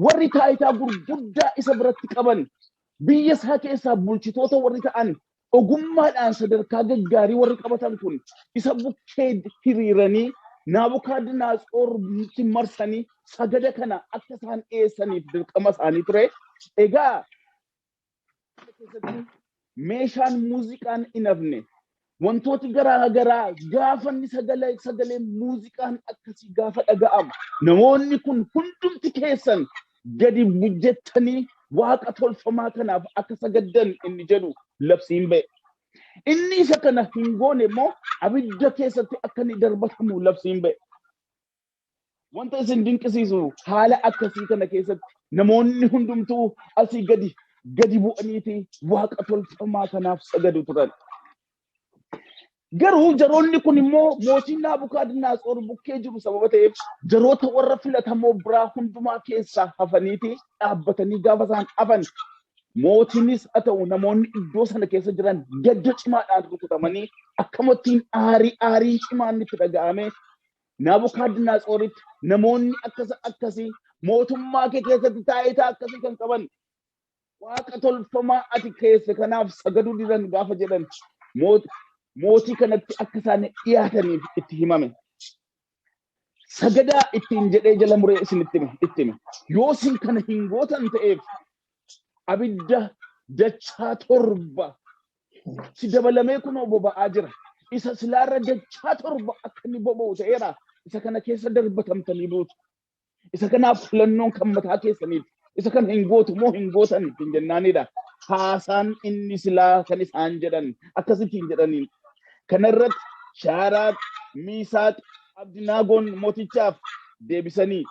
warri taayitaa gurguddaa isa biratti qaban biyya isaa keessaa bulchitoota warri ta'an Ogummaadhaan sadarkaa gaggaarii warri qabatan kun isa bukkee hiriiranii Naabukaadinaatsooritti marsanii sagada kana akka isaan dhiyeessaniif dirqama isaanii ture. Egaa meeshaan muuziqaan hin hafne, wantooti garaa garaa gaafa inni sagalee muuziqaan akkasii gaafa dhaga'amu, namoonni kun hundumti keessan gadi jettanii waaqa tolfamaa kanaaf akka sagaddan inni jedhu labsiin ba'e. Inni isa kana hin goone immoo abidda keessatti akka inni darbatamu labsiin ba'e. Wanta isin dinqisiisu, haala akkasii kana keessatti namoonni hundumtuu asii gadi gadi bu'aniiti waaqa tolfamaa kanaaf sagadu turan. Garuu jaroonni kun immoo mootiin Naabukaadinaatsoor bukkee jiru sababa ta'eef, jaroota warra filatamoo biraa hundumaa keessaa hafaniiti dhaabbatanii gaafa isaan hafan, mootiinis haa ta'u namoonni iddoo sana keessa jiran gadda cimaadhaan rukutamanii, akkamittiin aarii aarii cimaan itti dhaga'ame, Naabukaadinaatsooritti namoonni akkas akkasii mootummaa kee keessatti taayitaa akkasii kan qaban waaqa tolfamaa ati keesse kanaaf sagaduu didan gaafa jedhan, mootii kanatti akka isaan dhiyaataniif itti himame. Sagadaa ittiin jedhee jala muree isinitti hime itti hime. Yoo isin kana hin gootan ta'eef, abidda dachaa 7 si dabalamee kunoo boba'aa jira. Isa silaarra dachaa 7 akka inni boba'u ta'eera. Isa kana keessa darbatamtanii buutu. Isa kanaaf filannoon kan mataa keessaniiti. Isa kana hin gootu moo hin gootan ittiin jennaanidha. Haasaan inni silaa kan isaan jedhan akkasittiin jedhaniin. Kanarratti Shaaraaq, Miisaaq, Abdinaagoon mootichaaf deebisanii,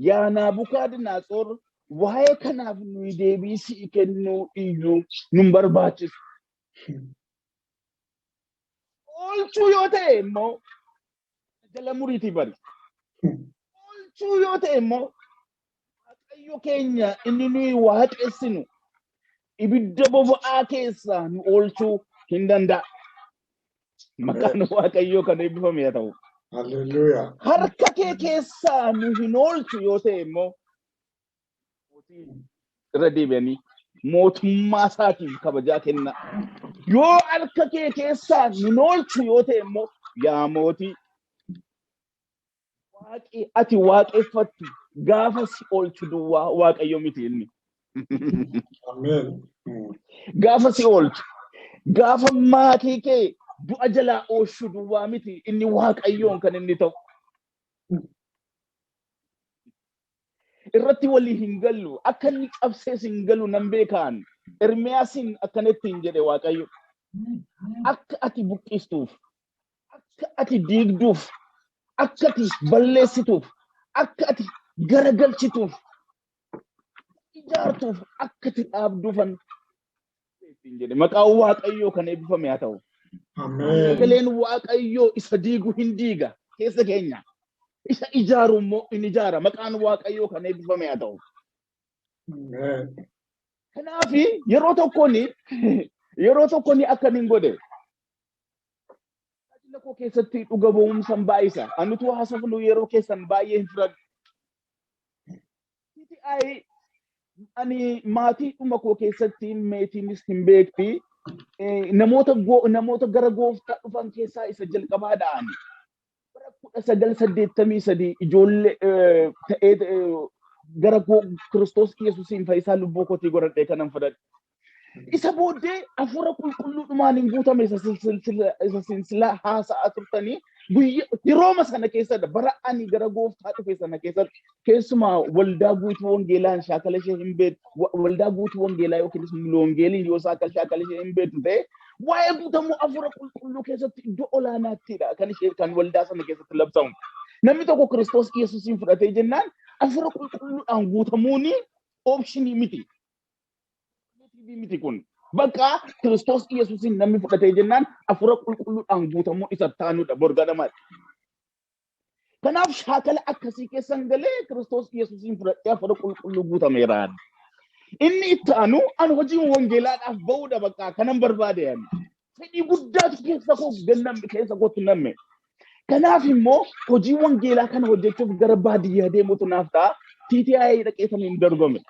"Yaa Naabukaadinaatsoor, waa'ee kanaaf nuyi deebii si'i kennuu iyyuu nun barbaachisu. Oolchuu yoo ta'e immoo jala muriitii bari. Oolchuu yoo ta'e immoo Waaqayyo keenya inni nuyi waaqessinu ibidda boba'aa keessaa nu oolchuu hin danda'a." Maqaan Waaqayyoo kan eebbifame haa ta'u. Hallelujah. Harka kee keessaa nu hin oolchu yoo ta'e immoo, irra deebi'anii mootummaa isaatiif kabajaa kenna. Yoo harka kee keessaa nu oolchu yoo ta'e immoo, yaa mootii, waaqi ati waaqeffattu gaafa si oolchu duwwaa Waaqayyo miti inni. Ameen. Gaafa si oolchu, gaafa maatii kee du'a jalaa oolchu duwwaa miti inni Waaqayyoon kan inni ta'u. Irratti walii hin gallu, akka inni cabsees hin galu nan beekaan. Ermiyaasiin akkanatti hin jedhe Waaqayyo. Akka ati buqqistuuf, akka ati diigduuf, akka ati balleessituuf, akka ati garagalchituuf, ijaartuuf, akka ati dhaabduufan ittiin jedhe. Maqaan Waaqayyoo kan eebbifame haa ta'u. Ameen. Sagaleen Waaqayyoo isa diigu hin diiga keessa keenya. Isa ijaaru immoo in ijaara. Maqaan Waaqayyoo kan eebbifame haa ta'u. Ameen. Kanaaf yeroo tokkoon akka hin godhe tajaajila koo keessatti dhuga ba'umsan baay'isa. Anutu haasofnu yeroo keessan baay'ee hin fudhadhu. TTI ani maatii dhuma koo keessatti meetiinis hin beekti. Namoota gara gooftaa dhufan keessaa isa jalqabaadha ani. Bara 1983 ijoollee ta'ee gara Kiristoos Yesuusiin fayyisaa lubbuu kootii godhadhee kanan fudhadhe. Isa booddee hafuura qulqulluudhumaan hin guutame. Isa silsila haasa'aa turtanii guyya yerooma sana keessadha, bara ani gara gooftaa dhufe sana keessatti, keessumaa waldaa guutuu wangeelaan shaakala ishee hin beektu, waldaa guutuu wangeelaa yookiinis wangeeliin yoo shaakala ishee hin beektu ta'e, waa'ee guutamuu hafuura qulqulluu keessatti iddoo olaanaattidha kan ishee kan waldaa sana keessatti labsamu. Namni tokko Kiristoos Yesuusiin fudhatee jennaan hafuura qulqulluudhaan guutamuuni option miti. Miti kun. Bakka Kiristoos Yesuusiin namni fudhatee jennaan hafuura qulqulluudhaan guutamuu isa taanudha borgadamaadha. Kanaaf shaakala akkasii keessan galee Kiristoos Yesuusiin fudhadhee hafuura qulqulluu guutameera. Inni itti aanu an hojii wangeelaadhaaf ba'uudha, bakka kanan barbaade ani. Fedhii guddaatu keessa koo ganname, keessa kootti namme. Kanaaf immoo hojii wangeelaa kana hojjechuuf gara baadiyyaa deemutu naaf ta'a. TTI dhaqee saniin dorgome.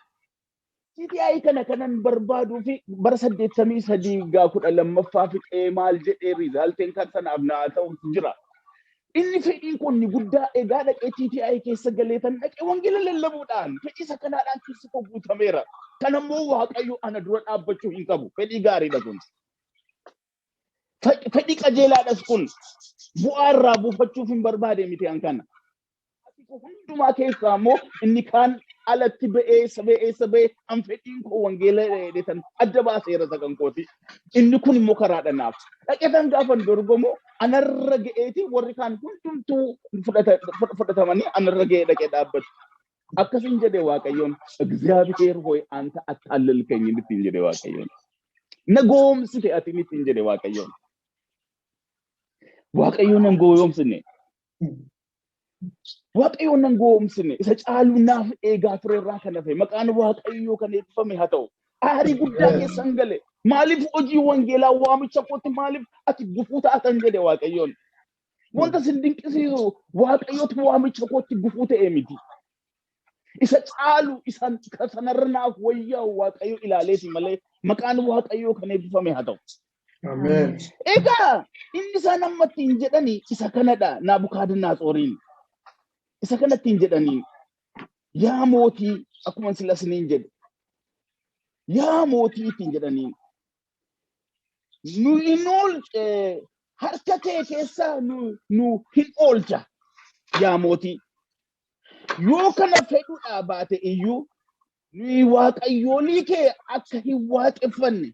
TTI kana kanan barbaaduu fi bara 83 gaa 12ffaa fixee maal jedhee resultiin kan sanaaf naa ta'u jira. Inni fedhiin kun inni guddaa egaa dhaqee TTI keessa galee tan dhaqee wangeela lallabuudhaan fedhii isa kanaadhaan keessi koo guutameera. Kanammoo Waaqayyo ana dura dhaabbachuu hin qabu. Fedhii gaariidha kun. Fedhii qajeelaadhas kun. Bu'aa irraa buufachuuf hin barbaade miti an kana. Hundumaa keessaa immoo inni kaan alatti ba'ee sabee eessa ba'ee an fedhiin koo wangeela dheedhetan adda baaseera isa kan kooti. Inni kun immoo karaadha naaf. Dhaqetan gaafan dorgomu anarra ga'eeti warri kaan hundumtuu fudhatamanii anarra ga'ee dhaqee dhaabbatu. Akkasin jedhe Waaqayyoon, እግዚአብሔር ሆይ አንተ አታለልከኝ ittiin jedhe Waaqayyoon. Na goomsite ati ittiin jedhe Waaqayyoon. Waaqayyoon nan goomsine. Waaqayyoon nan goomsine. Isa caalu naaf eegaa ture irraa kan hafe maqaan Waaqayyoo kan eebbifame haa ta'u. Aarii guddaa keessan gale. Maaliif hojii wangeelaa waamicha kootti maaliif ati gufuu taatan jedhe Waaqayyoon. Wanta sin dinqisiisu Waaqayyootu waamicha kootti gufuu ta'e miti. Isa caalu isa sanarra naaf wayyaa'u Waaqayyo ilaaleeti malee maqaan Waaqayyoo kan eebbifame haa ta'u. Ameen. Egaa inni isaan amma ittiin jedhani isa kanadha Naabukaadinaatsoriin. Isa kanatti hin jedhaniin. Yaa mootii akkuma sila isiniin jedhe. Yaa mootii ittiin jedhaniin. Nu hin oolche harka kee keessaa nu hin oolcha yaa mootii. Yoo kana fedhuudhaa baate iyyuu nuyi waaqayyoolii kee akka hin waaqeffanne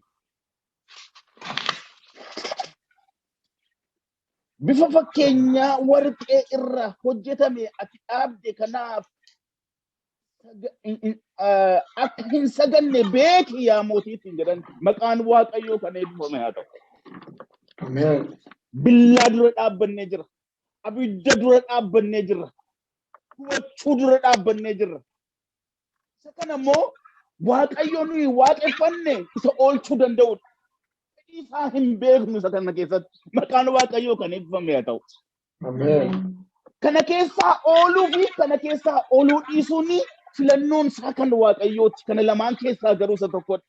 bifa fakkeenyaa warqee irra hojjetame ati dhaabde kanaaf akka hin saganne beeki yaa mootii ittiin jedhan maqaan Waaqayyoo kan eebbifame haa ta'u. Ameen. Billaa dura dhaabbannee jira. Abidda dura dhaabbannee jirra. Gubachuu dura dhaabbannee jirra. Isa kana immoo Waaqayyo nuyi waaqeffanne isa oolchuu danda'udha. Fedhii isaa hin beeknu isa kana keessatti. Maqaan Waaqayyoo kan eebbifame haa ta'u. Ameen. Kana keessaa ooluu fi kana keessaa ooluu dhiisuun filannoon isaa kan Waaqayyooti. Kana lamaan keessaa garuu isa tokkodha.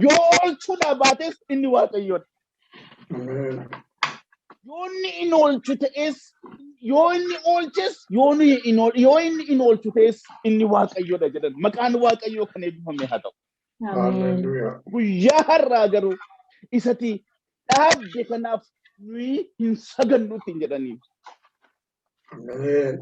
Yoo oolchuudhaa baates inni Waaqayyoodha. Ameen. Yoo inni hin oolchu ta'es, yoo inni oolches, yoo inni hin yoo inni hin oolchu ta'es inni Waaqayyoodha jedhan. Maqaan Waaqayyoo kan eebbifame haa ta'u. Hallelujah. Guyyaa har'aa garuu isati dhaabde kanaaf nuyi hin sagannu ittiin jedhanii. Ameen.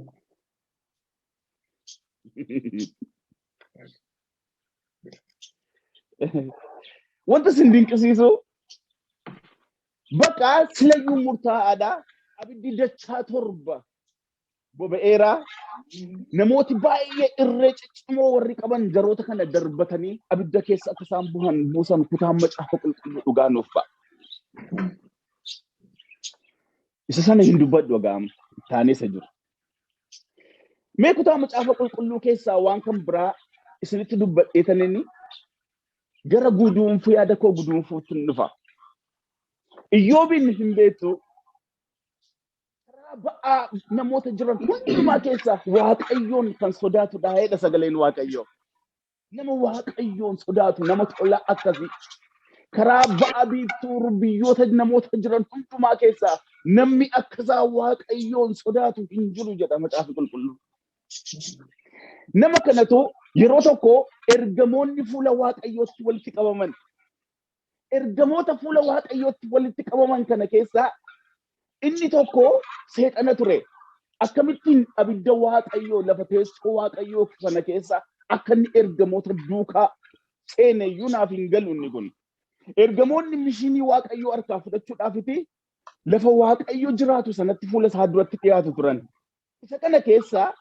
Wanta isin dinqisiisu bakka silayyuu murtaa'aadha. Abiddi dachaa 7 boba'eera. Namooti baay'ee irree ciccimoo warri qaban jaroota kana darbatanii abidda keessa akka isaan bu'an buusan kutaan macaafa qulqulluu dhugaa nuuf ba'a. Isa sana hin dubbadhu egaa taanee isa jiru. Mee kutaa macaafa qulqulluu keessaa waan kan biraa isinitti dubbadheetaniini gara guduunfuu yaada koo guduunfuutti hin dhufa. Iyyoobiin hin beektu karaa ba'aa namoota jiran hundumaa keessaa Waaqayyoon kan sodaatudha jedha sagaleen Waaqayyoo. Nama Waaqayyoon sodaatu nama tolaa akkasii. Karaa ba'a biiftuu biyyoota namoota jiran hundumaa keessaa namni akkasaa Waaqayyoon sodaatu hin jiru jedha macaafa qulqulluu. Nama kanatu yeroo tokko ergamoonni fuula Waaqayyootti walitti qabaman. Ergamoota fuula Waaqayyootti walitti qabaman kana keessaa inni tokko seexana ture. Akkamittiin abidda Waaqayyoo lafa teessoo Waaqayyoo sana keessa akka inni ergamoota duukaa seene iyyuu naaf hin galu inni kun. Ergamoonni mishinii Waaqayyoo harkaa fudhachuudhaafiti lafa Waaqayyo jiraatu sanatti fuula isaa duratti dhiyaatu turan. Isa kana keessa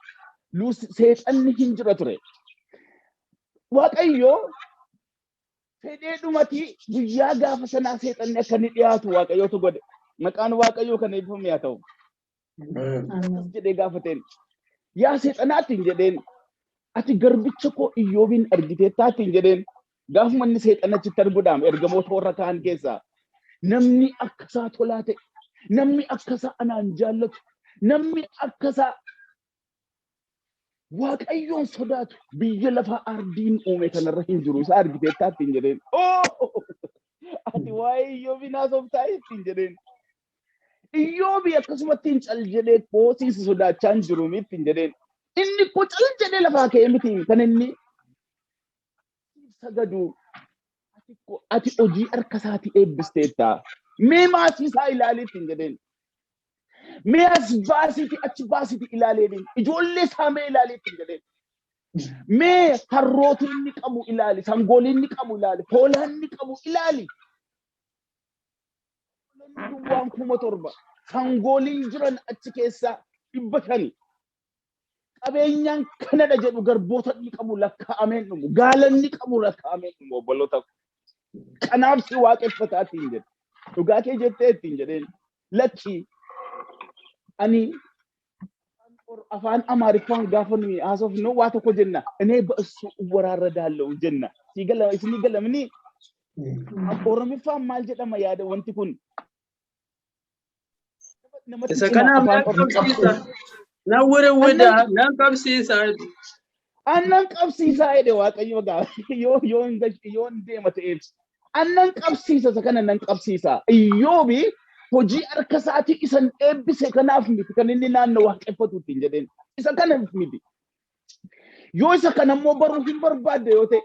seexanni hin jira ture. Waaqayyo fedhee dhumati guyyaa gaafa sanaa seexanni akka inni dhiyaatu Waaqayyootu godhe. Maqaan Waaqayyoo kan eebbifame haa ta'u. Ameen. Jedhee gaafateen. Yaa seexanaatti hin jedheen. Ati garbicha koo Iyyoobiin argiteettaatti hin jedheen. Gaafuma inni seexanachitti arguudhaaf ergamoota warra kaan keessaa namni akkasaa tolaa ta'e, namni akkasaa anaan jaallatu, namni akkasaa Waaqayyoon sodaatu biyya lafaa ardiin uume kanarra hin jiru isa argiteettaa ittiin jedheen. Ati waa'ee Iyyoobii naasoftaa ittiin jedheen. Iyyoobii akkasumatti hin cal jedhee koosiisa sodaachaa hin jiru ittiin jedheen. Inni koo cal jedhee lafaa ka'ee miti kan inni sagadu. Ati hojii harka isaatii eebbisteetta. Mee maasii isaa ilaali ittiin jedheen. Mee as baasiiti achi baasiiti ilaaleedin. Ijoollee isaa mee ilaali ittiin jedheen. Mee harroota inni qabu ilaali, sangoolii inni qabu ilaali, hoolaa inni qabu ilaali. Hoolonni duwwaan 7,000, sangooliin jiran achi keessaa 500. Qabeenyaan kanadha jedhu garboota inni qabu lakkaa'ameen dhumu, gaala inni qabu lakkaa'ameen dhumu obboloota. Kanaaf si waaqeffataa ittiin jedhe. Dhugaa kee jettee ittiin jedheen. Lakki ani afaan Amaariffaan gaafa nuyi haasofnu waa tokko jenna. እኔ በእሱ እወራረዳለሁ jenna. Isinii galamni Oromiffaan maal jedhama yaada wanti kun? Namatti Isa cima kanaaf afaan nan qabsiisa. Nan wirwida, nan qabsiisa. Annan qabsiisaa jedhe Waaqayyo gaa yoo hin yoo hin deema ta'eef. Annan qabsiisa isa kana nan qabsiisa. Iyyoobi hojii harka isaatii isan eebbise kanaaf miti kan inni naannoo waaqeffatu ittiin jedheen. Isa kanaaf miti. Yoo isa kana immoo baruu hin barbaadde yoo ta'e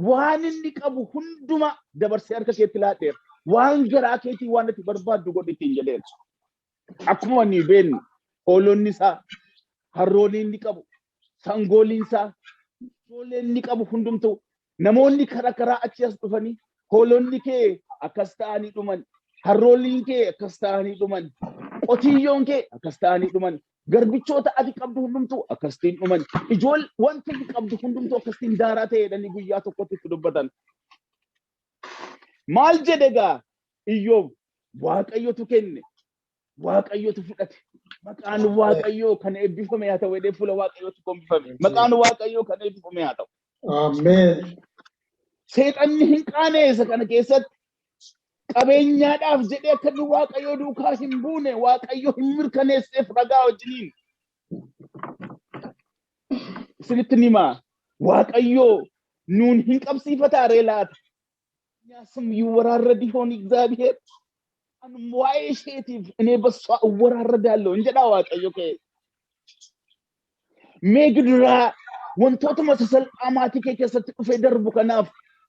waan inni qabu hunduma dabarsee harka keetti laadheera. Waan garaa keetii waan ati barbaaddu godhi ittiin jedheen. Akkuma ni beeknu hoolonni isaa, harroonni inni qabu, sangooliin isaa, ijoolleen inni qabu hundumtuu namoonni karaa karaa achi as dhufanii hoolonni kee akkas ta'anii dhuman, harrooliin kee akkas ta'anii dhuman, qotiyyoon kee akkas ta'anii dhuman, garbichoota ati qabdu hundumtuu akkasitiin dhuman, ijool wanti ati qabdu hundumtuu akkasitiin daaraa ta'e jedhanii guyyaa tokkotti itti dubbatan. Maal jedhe gaa Iyyoob? Waaqayyotu kenne, Waaqayyotu fudhate. Maqaan Waaqayyoo kan eebbifame haa ta'u jedhee fuula Waaqayyootti gombifame. Maqaan Waaqayyoo kan eebbifame haa ta'u. Ameen. Seexanni hin qaaneessa kana keessatti qabeenyaadhaaf jedhee akka inni Waaqayyoo duukaa hin buune Waaqayyo hin mirkaneesseef ragaa wajjiniin. Isinitti himaa Waaqayyoo nuun hin qabsiifataa ree laata? ስም ይወራረድ ይሆን እግዚአብሔር? Waa'ee isheetiif እኔ በሷ እወራረዳለሁ hin jedhaa Waaqayyo kee. Mee gidiraa wantootuma sasalphaa maatii kee keessatti dhufee darbu kanaaf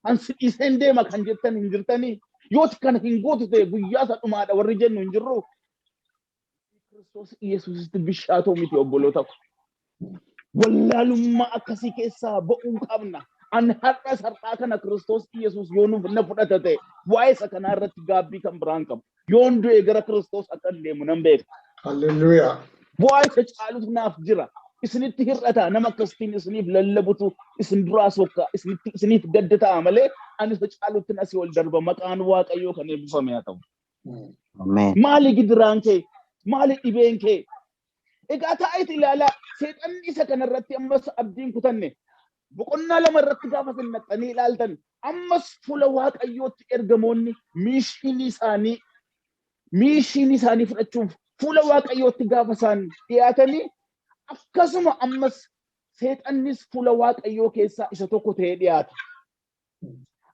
an si dhiiseen deema kan jettan hin jirtanii? Yooti kana hin gootu ta'e guyyaa isa dhumaadha warri jennu hin jirru. Kiristoos Iyesuusitti bishaatoo miti obboloota ko. Wallaalummaa akkasii keessaa ba'uu qabna. An har'a sarxaa kana Kiristoos Iyesuus yoo nuuf na fudhata ta'e waa'ee isa kanaa irratti gaabbii kan biraan qabu. Yoon du'e gara Kiristoos akka hin deemu nan beeka. Halleluuyaa. Bu'aa isa caalutu naaf jira. Isinitti hir'ata nama akkasitiin isiniif lallabutu isin duraa sokka isiniif gadda ta'a malee ani isa caalutti asii ol darba maqaan Waaqayyoo kan eebbifame haa ta'u. Ameen. Maali gidiraan kee? Maali dhibeen kee? Egaa taa'eet ilaalaa seexanni isa kanarratti ammas abdiin kutanne boqonnaa 2 irratti gaafa isin naqxanii ilaaltan ammas fuula Waaqayyootti ergamoonni miishinii isaanii fudhachuuf fuula Waaqayyootti gaafa isaan dhiyaatanii akkasuma ammas seexannis fuula Waaqayyoo keessaa isa tokko ta'ee dhiyaata.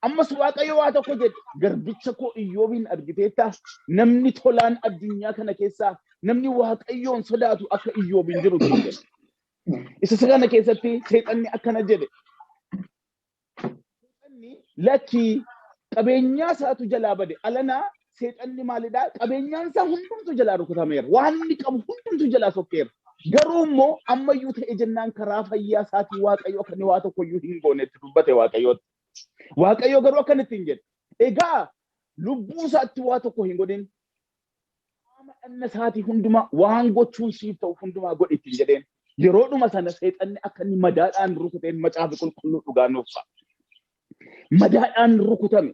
Ammas Waaqayyo waa tokko jedhe garbicha koo Iyyoobiin argiteetta namni tolaan addunyaa kana keessaa namni Waaqayyoon sodaatu akka Iyyoobiin jiru jedhe. Isa kana keessatti seexanni akkana jedhe. Seexanni lakkii qabeenyaa isaatu jalaa bade. Alanaa seexanni maalidhaa? Qabeenyaan isaa hundumtu jalaa rukutameera. Waan inni qabu hundumtu jalaa sokkeera. Garuu immoo ammayyuu ta'e jennaan karaa fayyaa isaatii Waaqayyo akka inni waa tokkoyyuu hin goonetti dubbate Waaqayyootti. Waaqayyo garuu akkanatti hin jedhe. Egaa lubbuu isaatti waa tokko hin godhin. Qaama dhanna isaatii hundumaa waan gochuun siif ta'u hundumaa godhi ittiin jedheen. Yeroodhuma sana seexanni akka inni madaadhaan rukuteen macaafa qulqulluu dhugaa nuuf fa'a. Madaadhaan rukutame.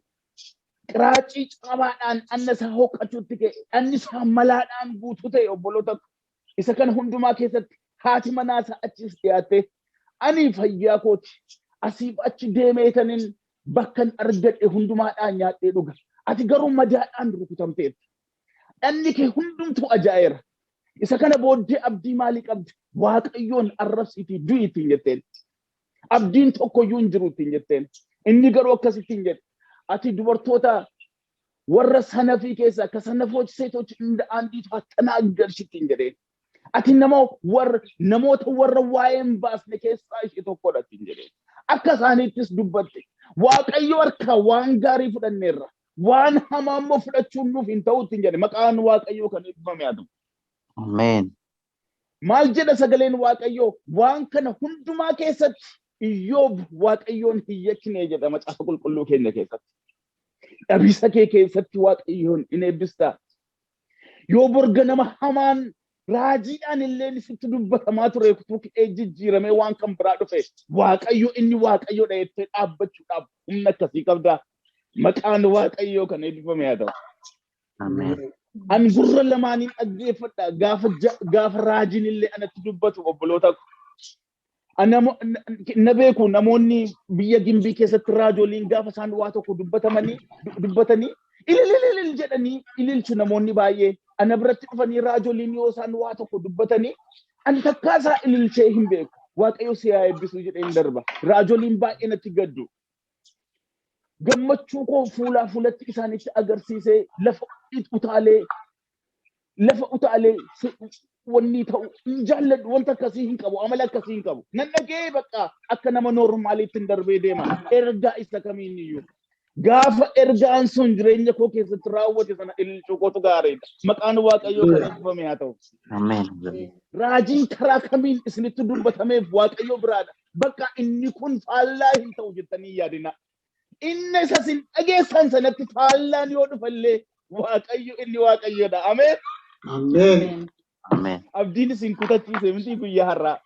Qiraacii cabaadhaan dhanna isaa hoqqachuutti ka'e. Dhanni isaa malaadhaan guutuu ta'e obboloota. Isa kana hundumaa keessatti haati manaa isaa achis dhiyaattee ani fayyaa kooti asiif achi deemeetaniin bakkan argadhe hundumaadhaan nyaadhee dhuga. Ati garuu madaadhaan rukutamteetta. Dhanni kee hundumtuu ajaa'eera. Isa kana booddee abdii maalii qabdi? Waaqayyoon arrabsiitii du'i ittiin jetteen. Abdiin tokkoyyuu hin jiru ittiin jetteen. Inni garuu akkasittiin jedhe. Ati dubartoota warra sanafii keessa akka sanafoች ሴቶች እንደ አንዲቷ ተናገርሽ ittiin jedheen. Ati nama warra namoota warra waa'ee hin baasne keessaa ishee tokkodha ittiin jedheen. Akka isaaniittis dubbatte. Waaqayyo harkaa waan gaarii fudhanneerra. Waan hamaa immoo fudhachuun nuuf hin ta'u ittiin jedhe. Maqaan Waaqayyoo kan eebbifame haa ta'u. Ameen. Maal jedha sagaleen Waaqayyoo? Waan kana hundumaa keessatti Iyyoob Waaqayyoon hin yakkine jedha macaafa qulqulluu keenya keessatti. Dhabisa kee keessatti Waaqayyoon in eebbistaa. Yoo borga nama hamaan raajiidhaan illee sitti dubbatamaa ture kutuu ka'ee jijjiiramee waan kan biraa dhufe Waaqayyo inni Waaqayyoodha jettee dhaabbachuudhaaf humna akkasii qabdaa. Maqaan Waaqayyoo kan eebbifame haa ta'u. Ameen. Ani gurra lamaaniin dhaggeeffadha gaafa raajiin illee anatti dubbatu obboloota ko. Na beeku namoonni biyya Gimbii keessatti raajoliin gaafa isaan waa tokko dubbatanii ilililil jedhanii ililchu namoonni baay'ee. Ana biratti dhufanii raajoliin yoo isaan waa tokko dubbatanii ani takkaa isaa ililchee hin beeku. Waaqayyo si haa eebbisu jedheen darba. Raajoliin baay'ee natti gaddu. Gammachuu koo fuulaa fuulatti isaanitti agarsiisee lafa utaalee wanni ta'u hin jaalladhu, wanta akkasii hin qabu, amala akkasii hin qabu. Nan dhagee bakka akka nama normaaliitti hin darbee deema. Ergaa isa kamiin iyyuu. Gaafa ergaan sun jireenya koo keessatti raawwate sana ililchuu kootu gaariidha. Maqaan Waaqayyoo kan eebbifame haa ta'u. Ameen. Raajiin karaa kamiin isinitti dubbatameef Waaqayyo biraadha. Bakka inni kun faallaa hin ta'u jettanii yaadina. Inni isa isin dhageessan sanatti faallaan yoo dhufallee Waaqayyo inni Waaqayyoodha. Ameen. Ameen. Ameen. Abdiin isin kutachiise miti guyyaa har'aa.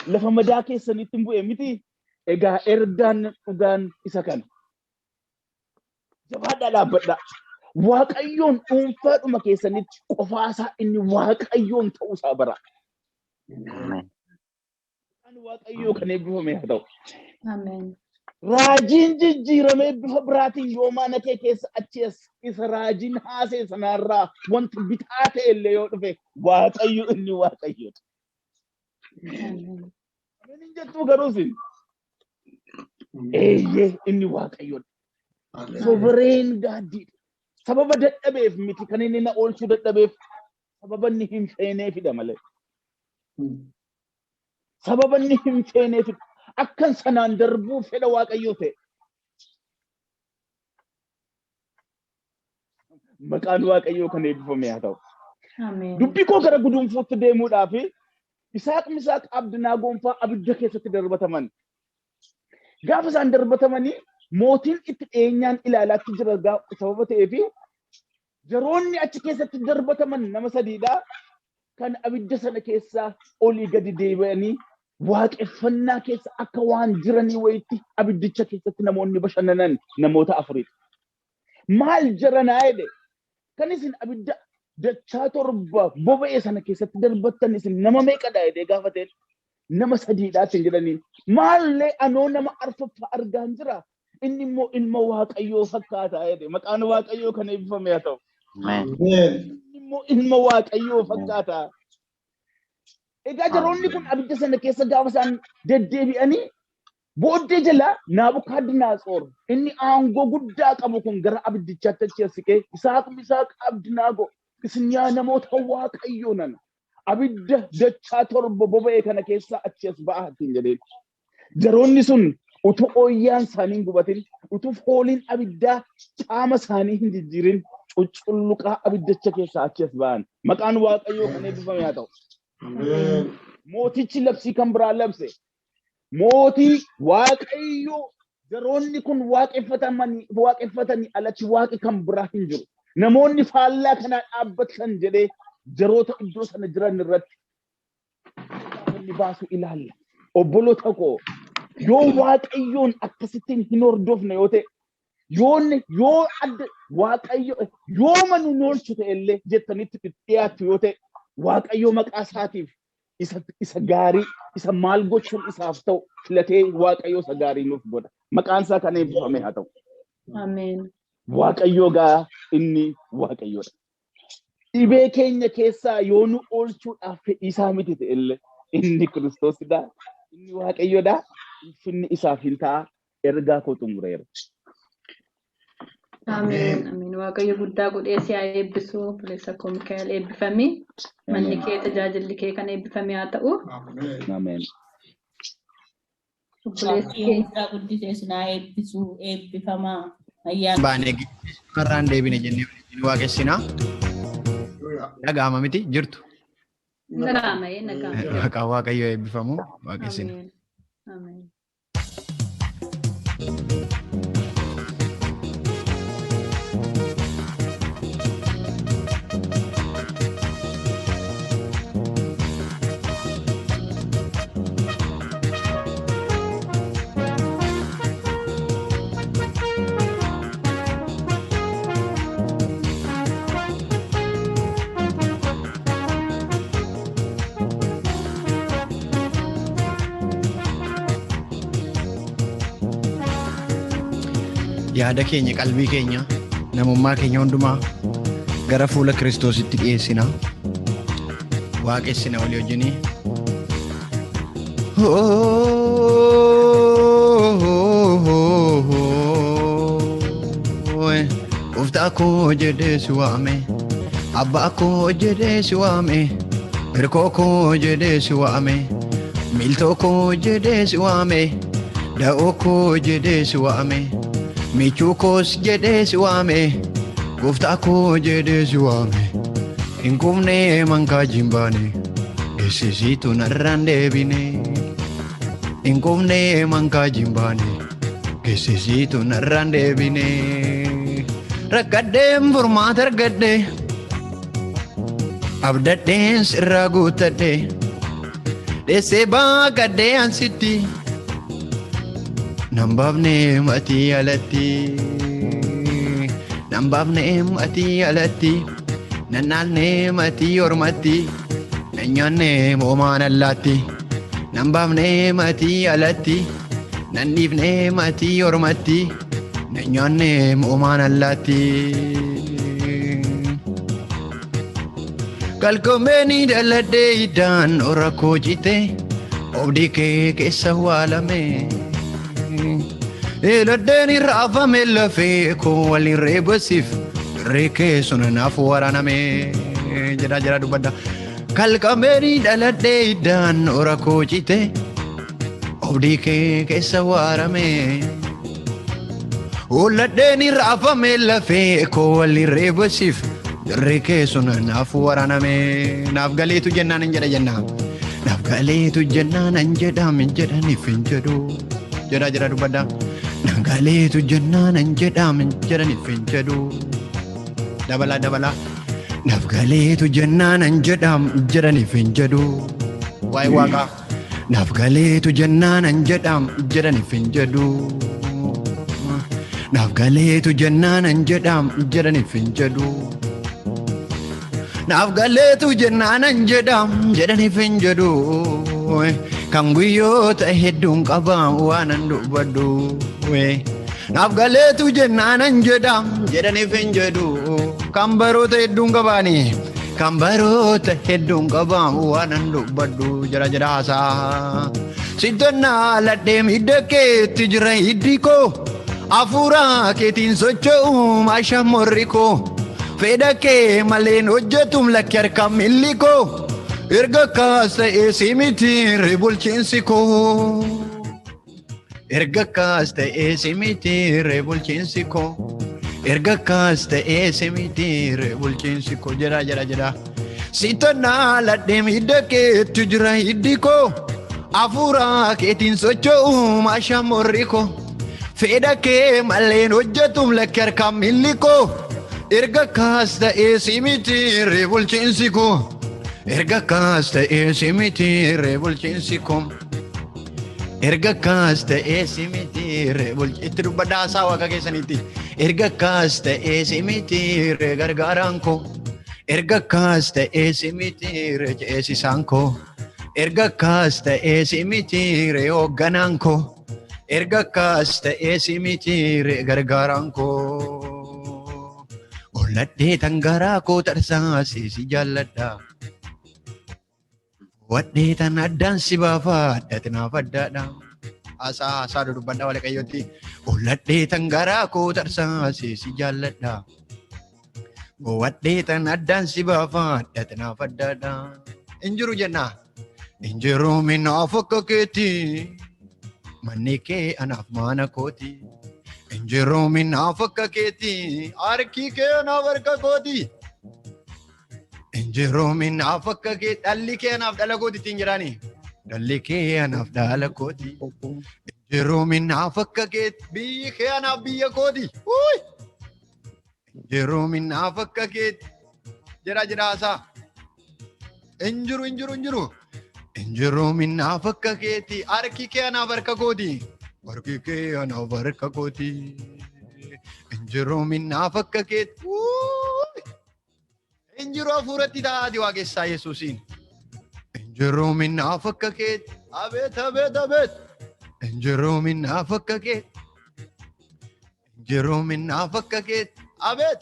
Lafa madaa keessanitti hin bu'e miti. Egaa ergaan dhugaan isa kana. Jabaadhaa dhaabbadhaa. Waaqayyoon dhuunfaadhuma keessanitti qofaasaa inni Waaqayyoon ta'uusaa bara. Ameen. Waaqayyoo kan eebbifame haa ta'u. Ameen. Raajiin jijjiiramee bifa biraatiin yoo mana kee keessa achi as isa raajiin haasee sanarraa wanti bitaa ta'e illee yoo dhufe Waaqayyo inni Waaqayyoodha. Ameen. Ameen hin jettuu garuu isin? Eeyyee, inni Waaqayyoodha. Sovereign Godidha. Sababa dadhabeef miti kan inni na oolchuu dadhabeef, sababa inni hin feeneefidha malee. Sababa inni hin feeneefidha. Akkan sanaan darbuu fedha Waaqayyoo ta'e. Maqaan Waaqayyoo kan eebbifame haa ta'u. Ameen. Dubbii koo gara guduunfuutti deemuudhaaf Isaaq, Misaaq, Abdinaagoon fa'aa abidda keessatti darbataman. Gaafa isaan darbatamanii mootiin itti dhiyeenyaan ilaalaatti jira sababa ta'eef jaroonni achi keessatti darbataman nama sadiidha. Kan abidda sana keessaa olii gadi deebi'anii waaqeffannaa keessa akka waan jiranii wayitti abiddicha keessatti namoonni bashannanan namoota afuridha. Maal jaranaa jedhe, kan isin abidda dachaa torba boba'e sana keessatti darbattan isin nama meeqadha jedhee gaafateen, nama sadiidha ittiin jedhanii. Maallee anoo nama arfaffaa argaan jira, inni immoo ilma Waaqayyoo fakkaata jedhe. Maqaan Waaqayyoo kan eebbifame haa ta'u. Ameen. Inni immoo ilma Waaqayyoo fakkaata. Egaa jaroonni kun abidda sana keessa gaafa isaan deddeebi'anii booddee jala Naabukadnezar inni aangoo guddaa qabu kun gara abiddichaatti achi as siqee, Isaaq, Misaaq, Abdinaagoo, isin yaa namoota Waaqayyoo nana, abidda dachaa torba boba'e kana keessa achi as ba'aa ittiin jedheen. Jaroonni sun utuu ooyyaan isaanii hin gubatin, utuu fooliin abiddaa qaama isaanii hin jijjiirin cucculluqaa abiddicha keessaa achi as ba'an. Maqaan Waaqayyoo kan eebbifame haa ta'u. Ameen. Mootichi labsii kan biraa labse. Mootii Waaqayyoo jaroonni kun waaqeffatanii alatti waaqi kan biraa hin jiru. Namoonni faallaa kanaa dhaabbatan jedhee jaroota iddoo sana jiran irratti inni baasu ilaalla. Obboloota koo, yoo Waaqayyoon akkasittiin hin hordofne yoo ta'e, yoo adda Waaqayyo yoo manu oolchu ta'e illee jettanitti dhiyaattu yoo ta'e, Waaqayyo maqaa isaatiif isa gaarii isa maal gochuun isaaf ta'u filatee Waaqayyo isa gaarii nuuf godha. Maqaan isaa kan eebbifame haa ta'u. Ameen. Waaqayyo gaa inni Waaqayyoodha. Dhibee keenya keessaa yoo nu oolchuudhaaf fedhii isaa miti ta'ellee inni Kiristoosidha. Inni Waaqayyodha. Ulfinni isaaf hin ta'a. Ergaa koo xumureera. Ameen. Ameen. Waaqayyo guddaa godhee si haa eebbisu. Obboleessa koo Mikaa'el eebbifami. Manni kee tajaajilli kee kan eebbifame haa ta'u. Ameen. Ameen. Obboleessi Waaqayyo keenya. guddaa guddisee si haa eebbisu eebbifamaa. Ayyaana. Baanee irraan deebine jennee waliin waaqessinaa. Hallelujah. Dhaga'ama miti jirtu. Nagaama ee nagaama. Maqaan Waaqayyoo eebbifamu waaqessina. Ameen. Ameen. Yaada keenya, qalbii keenya, namummaa keenya hundumaa gara fuula Kiristoositti dhiyeessina. Waaqessina walii wajjinii. Gooftaa koo jedhee si waame, abbaa koo jedhee si waame, hirkoo koo jedhee si waame, miiltoo koo jedhee si waame, da'oo koo jedhee si waame, michuu koos jedhee si waame, gooftaa koo jedhee si waame. Hin kufnee mankaa jimbaane, geessisiitu narraan deebine. Hin kufnee mankaa jimbaane, geessisiitu narraan deebine. Rakkadheen furmaata argadhe, abdadheen sirraa guuttadhe, dheessee baaqadhee ansitti, nan baafnee matii alatti, nan baafnee matii alatti, nan naalnee matii ormatti, nan nyaannee moomaan allaatti, nan baafnee matii alatti, nan dhiifnee matii ormatti, nan nyaannee moomaan allaatti. Kalkoomeen dhaladhee iddaan ora koo cite, oobdii kee keessa waalame. Eeladheen raafame lafee koo waliin reebasiif, dirree kee sun naaf waraaname. Jedhaa jira dubbadda. Kalqameen dhaladhee iddaan ora koo cite, oobdii kee keessa waarame. Holladheen raafame lafee koo waliin reebasiif, dirree kee sun naaf waraaname. Naaf galeetu jennaan hin jedha jennaan. Naaf galeetu jennaan hin jedham hin jedhaniif hin jedhu. Jedhaa jira dubbadda. Naaf galeetu jennaan hin jedham hin jedhaniif hin jedhu. Dabalaa dabalaa. Naaf galeetu jennaan hin jedham jedhaniif hin jedhu. Waa'ee waaqaa. Naaf galeetu jennaan hin jedham jedhaniif hin jedhu. Naaf galeetu jennaan hin jedham jedhaniif hin jedhu. Naaf galeetu jennaan hin jedham jedhaniif hin jedhu. Kan guyyoota hedduun qabam waan hin dubbadhu. Naaf galeetu jennaan hin jedham jedhaniif hin jedhu. Kan baroota hedduun qabaani. Kan baroota hedduun qabam waan hin dubbadhu. Jara jara haasaa. Sittonnaa ladhee miidha keetti jira hiddi koo. Hafuura keetiin socho'u maasha morri koo. Fedha kee maleen hojjetum lakki harka milli koo. Erga kaas ta'ee si miti bulchiinsi koo. Erga kaas ta'ee si miti bulchiinsi koo. Erga kaas ta'ee si miti bulchiinsi koo. Jedha jedha jedha. Sittonnaa ladhee miidha keetti jira hiddi koo. Hafuura keetiin socho'u maasha morri koo. Fedha kee maleen hojjetum lakki harka milli koo. Erga kaas ta'ee si miti bulchiinsi koo. Erga kaas ta'ee si miti bulchiinsi koo. Erga kaas ta'ee si miti itti dubbadhaa haasaa waaqa keessanitti. Erga kaas ta'ee si miti gargaaraan koo. Erga kaas ta'ee si miti ceesisaan koo. Erga kaas ta'ee si miti hoogganaan koo. Erga kaas ta'ee si miti gargaaraan koo. Holladhee tan garaa koo tarsaasee si jaalladha. Wadhee tan addaan si baafadha naaf addaadha. Haasaa haasaa dudubbadha Waaqayyootti. Holladhee tan garaa koo tarsaasee si jaalladha. Wadhee tan addaan si baafadha naaf addaadha. Injiru jenna. Injiru minaaf akka keetti. Manni kee anaaf mana kooti. Injiru minaaf akka keetti. Harki kee anaaf harka kooti. Injiru minaaf akka kee dhalli kee anaaf dhala kooti ittiin jedhaani. Dhalli kee anaaf dhala kooti. Injiru minaaf akka keetti. Biyyi kee anaaf biyya kooti. Injiru minaaf akka keetti. Jedha jedha haasaa. Injiru injiru injiru. Injiru minaaf akka keetti. Harki kee anaaf harka kooti. Harki kee anaaf harka kooti. Injiru minaaf akka keetti. Injiru hafuuratti taa'aati waaqessaa Yesuusiin. Injiru minaaf akka keetti. Abeet abeet abeet. Injiru minaaf akka keetti. Injiru minaaf akka keetti. Abeet.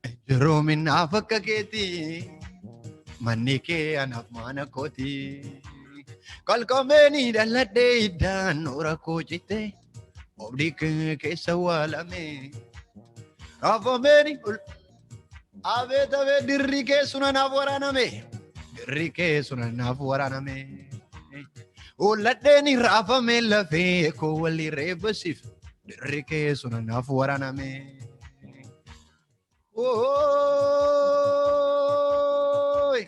Injiru minaaf akka keetti. Manni kee anaaf mana kooti. Qalqameeni dhaladhee iddaan noora koo citte. Obdii kee keessa waalame. Raafameeni abeet abeet dirri kee sun anaaf waraaname. Dirri kee sun anaaf waraaname. Holladheeni raafame lafee koo walii reebasiif. Dirri kee sun anaaf waraaname. Ooy!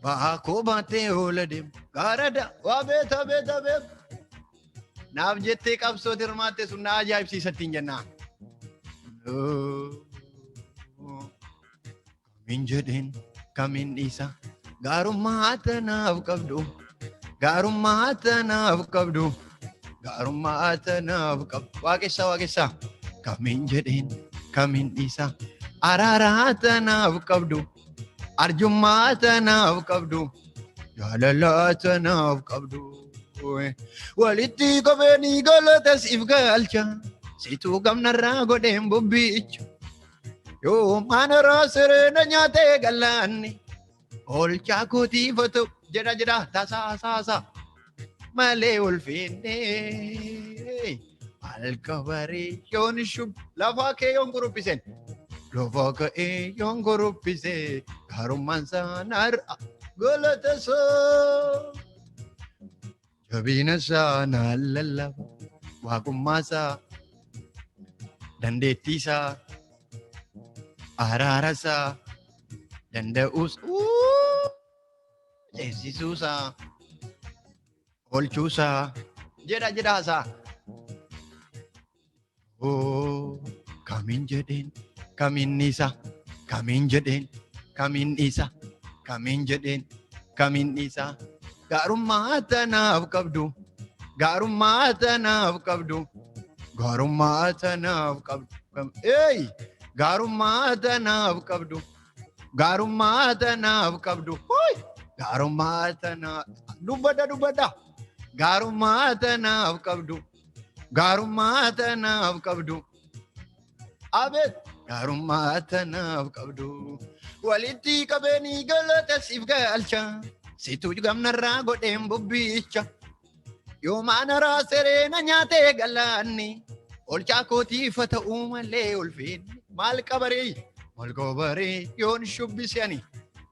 Baakoo baatee oola deemu gaarada waa beet abeet abeet. Naaf jettee qabsoo hirmaatte sun na ajaa'ibsiisa ittiin jennaan. Kamiin jedheen kamiin dhiisa gaarummaa tanaaf qabdu gaarummaa tanaaf qabdu gaarummaa tanaaf qabdu waaqessa waaqessa kamiin jedheen kamiin dhiisa araaraa tanaaf qabdu arjummaa tanaaf qabdu jaalala tanaaf qabdu walitti qabeenii galata siif galcha situu gamnarraa godheen bubbicha. Yoo maanarraa sireena nyaatee galaanni olchaa kootiifatu jedha jedha tasaa saasa malee ulfinnee alkabarii yoon shub lafaa kee yoon kuruphisen lafaa ka'ee yoon kuruphise gaarummaan saanarra galata isaa jabiina isaa naan lallaba waaqummaa isaa dandeettii isaa araara isaa danda'uus ceesisuusaa oolchuusaa jedha jedha haasaa. Kamiin jedheen kamiin dhiisa kamiin jedheen kamiin dhiisa kamiin jedheen kamiin dhiisa gaarummaa tanaaf qabdu gaarummaa tanaaf qabdu gaarummaa tanaaf qabdu eey gaarummaa tanaaf qabdu gaarummaa tanaaf qabdu hooy gaarummaa tanaaf dubbadha dubbadha gaarummaa tanaaf qabdu gaarummaa tanaaf qabdu abeet gaarummaa tanaaf qabdu walitti qabeenii galata siif galcha situu gamnarraa godheen bubbicha yoo maanaraa sereena nyaatee galaanni olchaa kootiifa ta'uu malee ulfinni maal qabaree maal qabaree yoon shubbise ani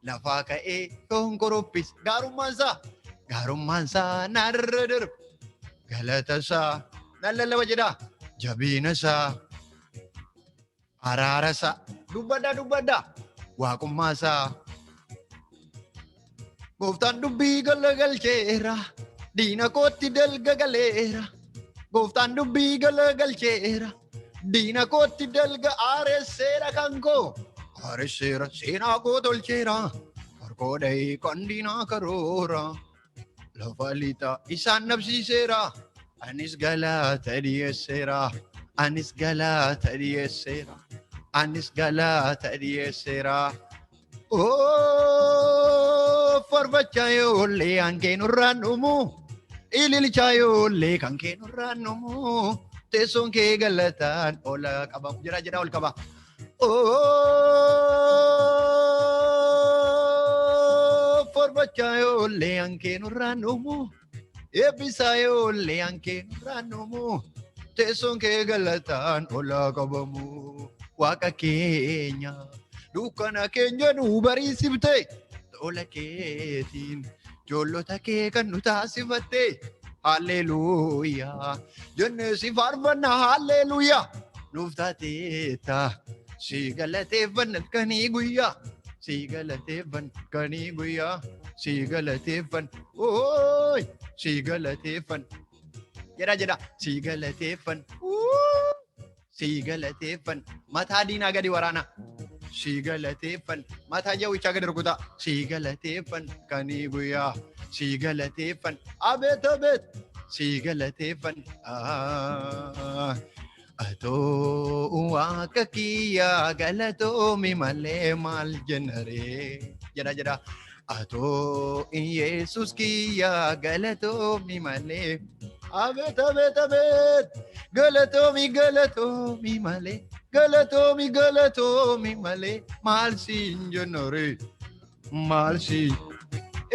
lafaa ka'ee yoon korophise gaarummaan isaa narra darba galata isaa nan lallaba jedha jabiina isaa araara isaa dubbadha dubbadha waaqummaa isaa gooftaan dubbii galagalcheera diina kootti dalga galeera gooftaan dubbii galagalcheera diina kootti dalga aaresseera kan koo aaresseera seenaa koo tolcheera harkoo dhahee kan diinaa karoora lafa lixaa isaan nabsiiseera anis galata dhiyeesseera anis galata dhiyeesseera anis galata dhiyeesseera. Faarfachaa yoollee kan kee nurraan dhumu ililchaa yoollee kan kee nurraan dhumu Teessoon kee galataan ol qaba. Jira jira ol qaba. Forbachaa yoollee hankee nurraan dhumu. Eebbisaa yoollee hankee nurraan dhumu. Teessoon kee galataan ol qabamu. Waaqa keenya dukkana keenya nu bariisifte. Tola keetiin ijoollota kee kan nu taasifatte. Halleluuyaa. Jennee si faarfanna halleluuyaa. Nuuf taateetta. Si galateeffanna halkanii guyyaa. Si galateeffanna halkanii guyyaa. Si galateeffanna. Ooy! Si galateeffanna. Jedha jedha. Si galateeffanna. Si galateeffanna. Mataa diinaa gadi waraana. Si galateeffanna. Mataa jawwichaa gadi rukutaa. Si galateeffanna halkanii guyyaa. Si galateeffanna. Abeet abeet. Si galateeffanna. Atoo waaqa kiyyaa galatoomi malee maal jennaree jedha jedha. Atoo Yesuus kiyyaa galatoomi malee. Abeet abeet abeet galatoomi galatoomi malee galatoomi galatoomi malee maal siin jennaree maal siin.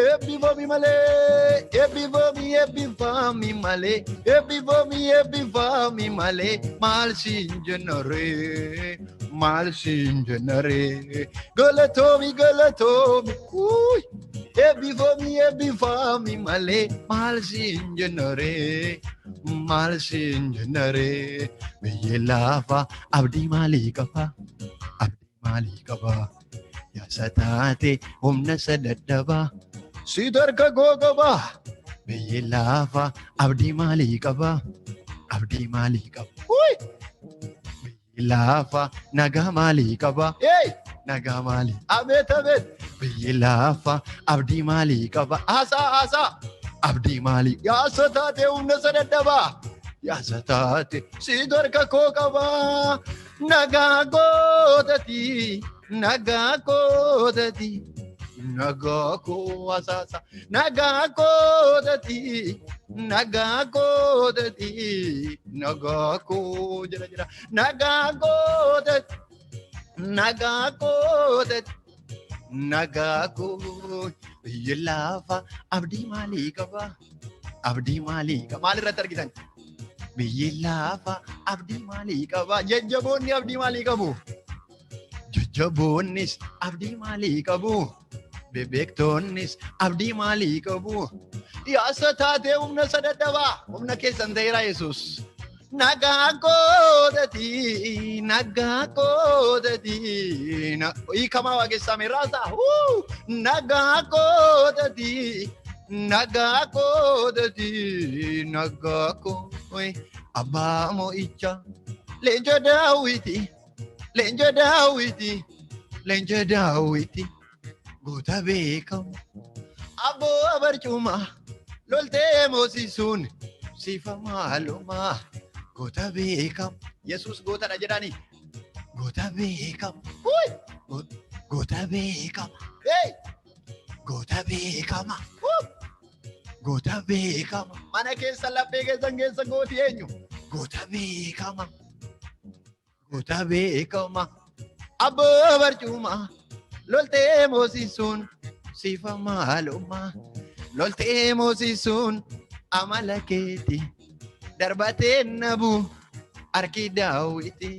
Eebbifami malee, eebbifami eebbifami malee, eebbifami eebbifami malee, maal siin jennaree, maal siin jennaree, galatoomi galatoomi, uy, eebbifami eebbifami malee, maal siin jennaree, maal siin jennaree, biyyi lafa abdii maalii qaba, abdii maalii qaba, yaasa taate humna isa dadhabaa. Si harka koo qaba. Biyyi lafa abdii maalii qaba? Abdii maalii qaba? Uy! Biyyi lafa nagaa maalii qaba? Hey! Nagaa maalii? Abeet abeet! Biyyi lafa abdii maalii qaba? Haasaa haasaa! Abdii maalii? Yaasa taate humna isa dadhabaa. Yaasa taate si harka koo qaba. Nagaa kootati. Nagaa kootati. Nagaa koo asaasa. Nagaa kootati. Nagaa kootati. Nagaa koo jira jira. Nagaa kootati. Nagaa kootati. Nagaa koo biyyi lafa abdii maalii qaba? Abdii maalii qaba? Maal irratti argitan? Biyyi lafa abdii maalii qaba? Jajjaboonni abdii maalii qabu? Jajjaboonnis abdii maalii qabu? Bebeektoonnis abdii maalii qabu? Yaasa taatee humna isa dadhabaa. Humna keessan ta'eera Yesuus. Nagaa kootati, nagaa kootati. Hiikamaa waaqessaa meerraasaa. Nagaa kootati, nagaa kootati, nagaa koo. Abbaa mo'icha, leenca daawwiti, leenca daawwiti, leenca daawwiti. Goota beekamu abboo barcuma loltee moosisuun sifa maaluma goota beekamu Yesuus gootadha jedhani goota beekamu goota beekama goota beekama goota beekama mana keessa laphee keessan keessa gooti eenyu goota beekama goota beekama abboo barcuma. Loltee moosisuun sifa maaluma. Loltee moosisuun amala keeti. Darbatee nabu harki daawwiti.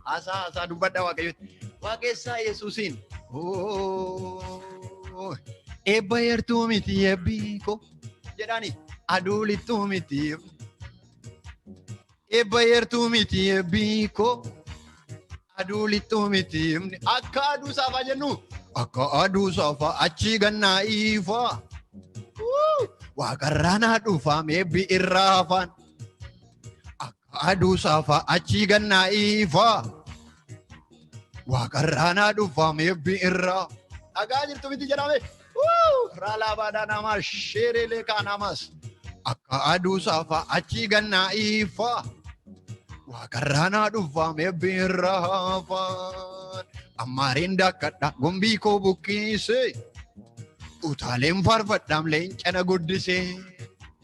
Haasaa haasaa dubbadhaa Waaqayyooti. Waaqessaa Yesuusiin. Eebba yartuu miti eebbi koo jedhani aduu lixtuu miti. Eebba yartuu miti eebbi koo. Aduu lixtuu miti akka aduu saafaa jennu akka aduu saafaa achii gannaa ifaa waaqarraa naa dhufaa meebbi irraa hafaan akka aduu saafaa achii gannaa ifaa waaqarraa naa dhufaa meebbi irraa dhagaa jirtu miti jedhame raalaabaadhaa namaa sheereelee kaanamas akka aduu saafaa achii gannaa ifaa. Waaqarraa naa dhufaa meebbi irraa hafaan. Ammaariin daakadha gombii koo buqqisee. Utaaleen faarfadhaam leenca na guddisee.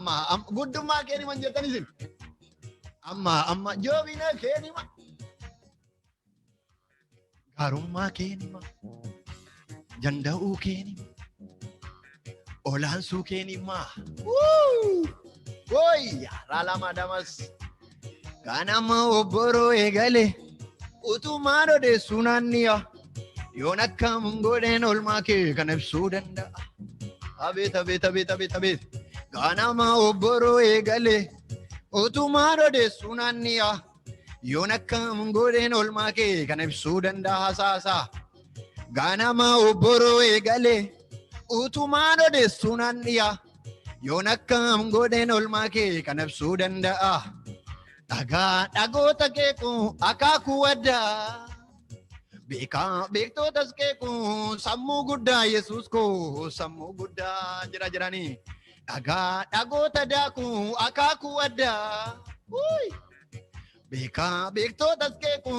Amma guddummaa kee himan jettan isin. Amma amma jabina kee hima. Gaarummaa kee hima. Danda'uu kee hima. Olaansuu kee hima. Wooy! Raalama damas. Ganama obboroo eegale utumaan odeessuu naanniya. Yoon akkam godheen oolmaa kee kan ibsuu danda'a. Abeet abeet abeet abeet abeet. Ganama obboroo eegale utumaan odeessuu naanniya. Yoon akkam godheen oolmaa kee kan ibsuu danda'a saasaa. Ganama obboroo eegale utumaan odeessuu naanniya. Yoon akkam godheen oolmaa kee kan ibsuu danda'a. Dhagaa dhagoota keeku akaakuu addaa. Beekaa beektootas keeku sammuu guddaa Yesuus koo sammuu guddaa jira jiranii. Dhagaa dhagoota daaku akaakuu addaa. Beekaa beektootas keeku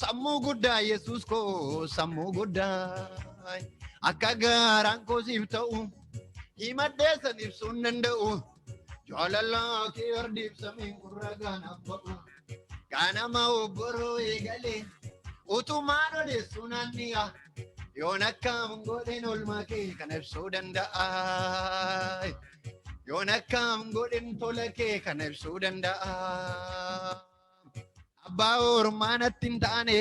sammuu guddaa Yesuus koo sammuu guddaa. Akka gaaraan koo siif ta'u himaddeessan ibsuu hin danda'u. Jaalala kee ardiif samiin gurra gaanaaf ba'u. Ganama obboroo eegalee utumaan odeessuu naanniya. Yoon akkam godheen oolmaa kee kan ibsuu danda'a. Yoon akkam godheen tola kee kan ibsuu danda'a. Abbaa ormaa natti hin taane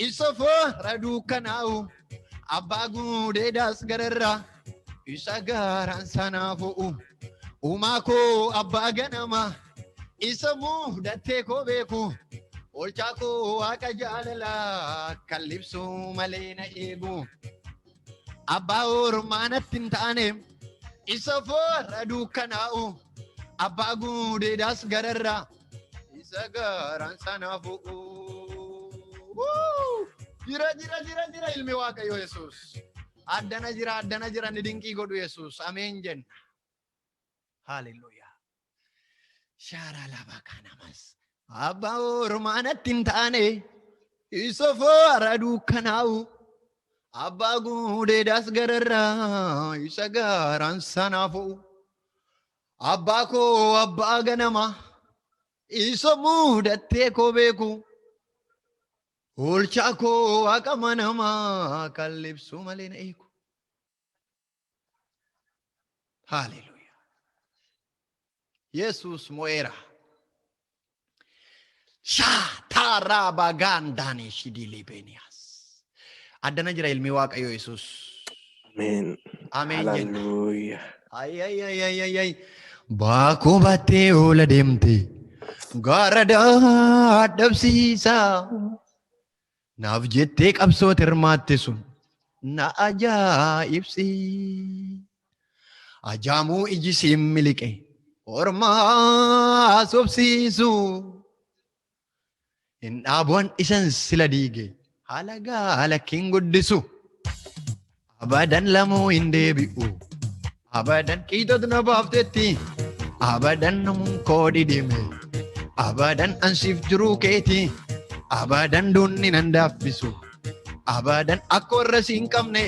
isa foora dukkanaa'u. Abbaa guudeedaas gararraa isa gaaraan sanaaf ho'u. Uumaa koo abbaa ganama isa muudattee koo beeku. Oolchaa koo waaqa jaalalaa kan libsuu malee na eegu. Abbaa ormaa natti hin taane isa foora dukkanaa'u. Abbaa guudeedaas gararraa isa gaaraan sanaaf ho'u. Jira jira jira jira ilmi Waaqayyoo Yesuus. Addana jira addana jira ni dinqii godhu Yesuus. Ameen jenna. Haaleluyyaa. Shaara lama kanamas. Abbaa ormaa natti hin taane isa foora dukkanaa'u. Abbaa guudeedaas gararraa isa gaaraan sanaaf ho'u. Abbaa koo abbaa ganama isa muudattee koo beeku. Oolchaa koo waaqa manamaa kan libsuu malee na eegu. Haaleluyyaa. Yesuus mo'eera. Shaataraa bagaandaanii shidilii beeniyaas. Addana jira ilmi Waaqayyoo Yesuus. Ameen. Ameen jenna. Hallelujah. Ay ay ay ay ay ay. Baakuu baattee oola deemte. Gaara dadhabsiisa. Naaf jettee qabsoo hirmaatte sun na ajaa'ibsi. Ajaamuu iji siin miliqe ormaa sobsiisu. Hin dhaabuun isan sila diige haala gaala kiin guddisu. Abadan lamuu hin deebi'u. Abadan qiixotu na baaftetti. Abadan namuun koo dhidhime. Abadan ansiif jiruu keeti. Abadan duunni nan daaffisu. Abadan akka warra si hin qabne.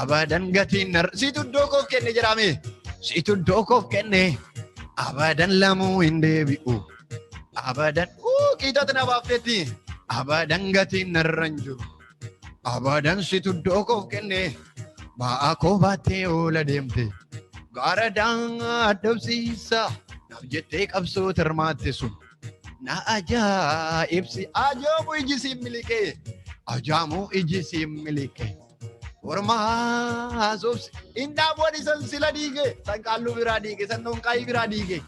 Abadan gatiin nar. Siitu iddoo koof kenne jedhame. Siitu iddoo koof kenne. Abadan lamuu hin deebi'u. Abadan qiixotu na baaftetti. Abadan gatiin narra hin jiru. Abadan siitu iddoo koof kenne. Ba'aa koo baattee oola deemte. Gaara daadhabsiisa. Naaf jettee qabsoo hirmaatte sun. Na ajaa'ibsi. Ajaamu iji siin miliqee. Ajaamu iji siin miliqee. Ormaa sobsi. Hin dhaabuun isan sila diige. San qaalluu biraa diige. San dhonqaayii biraa diige.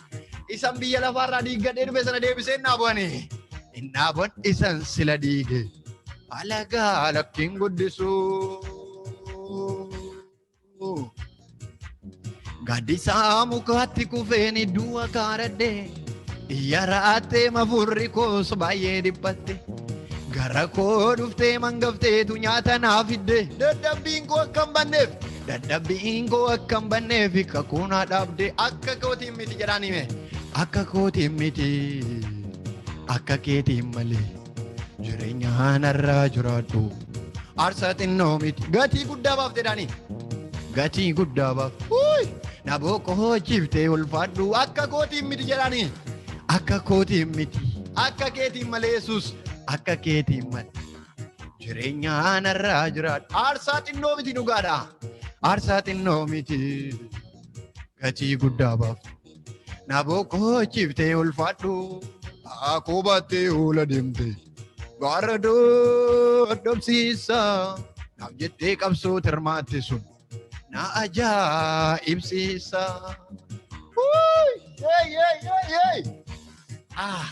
Isan biyya lafaarraa diiggadhee dhufe sana deebisee hin dhaabuani. Hin dhaabuun isan sila diige. Alagaa lakkiin guddisu. Gaaddisaa mukaatti kufeen du'a kaaradhe. Yaraattee mafurri koos baay'ee dhiphatte. Gara koo dhuftee mangafteetu nyaata naa fidde. Dadhabbiin koo akka hin banneef. Dadhabbiin koo akka hin banneef kakuu naa dhaabde. Akka kootiin miti jedhaan hime. Akka kootiin miti. Akka keetiin malee. Jireenya narraa jiraadhu. Aarsaa xinnoo miti. Gatii guddaa baafte daanii. Gatii guddaa baafte. Na boqochiiftee ulfaadhu. Akka kootiin miti jedhani. Akka kootiin miti. Akka keetiin malee Yesuus. Akka keetiin malee. Jireenya narraa jiraadhu. Aarsaa xinnoo miti dhugaadha. Aarsaa xinnoo miti. Gatii guddaa baaftu. Na boqochiiftee ulfaadhu. Akkoo baattee oola deemte. Gaara dhodhomsiisa. Naaf jettee qabsoo tirmaatte sun. Na ajaa'ibsiisa. Wuuy! Hey, hey, hey, hey! Ah,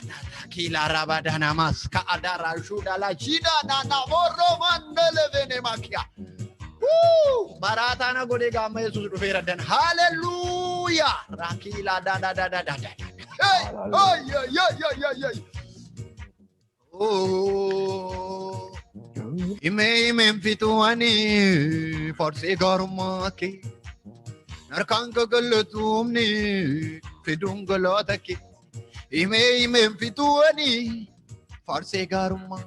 kila rabadana mas ka adara shuda la chida na na borro mandele vene makia. Woo! Marata na godhe gaama Yesuus dhufeera dan. Hallelujah! Rakila da da da da da da. Hey! Hey, hey, hey, hey, hey, hey. Oh! Himee himeen fituu ani farsee gaarummaa kee. Harkaan gagalatuumni fiduun galaata kee. Himee himeen fituu ani farsee gaarummaa.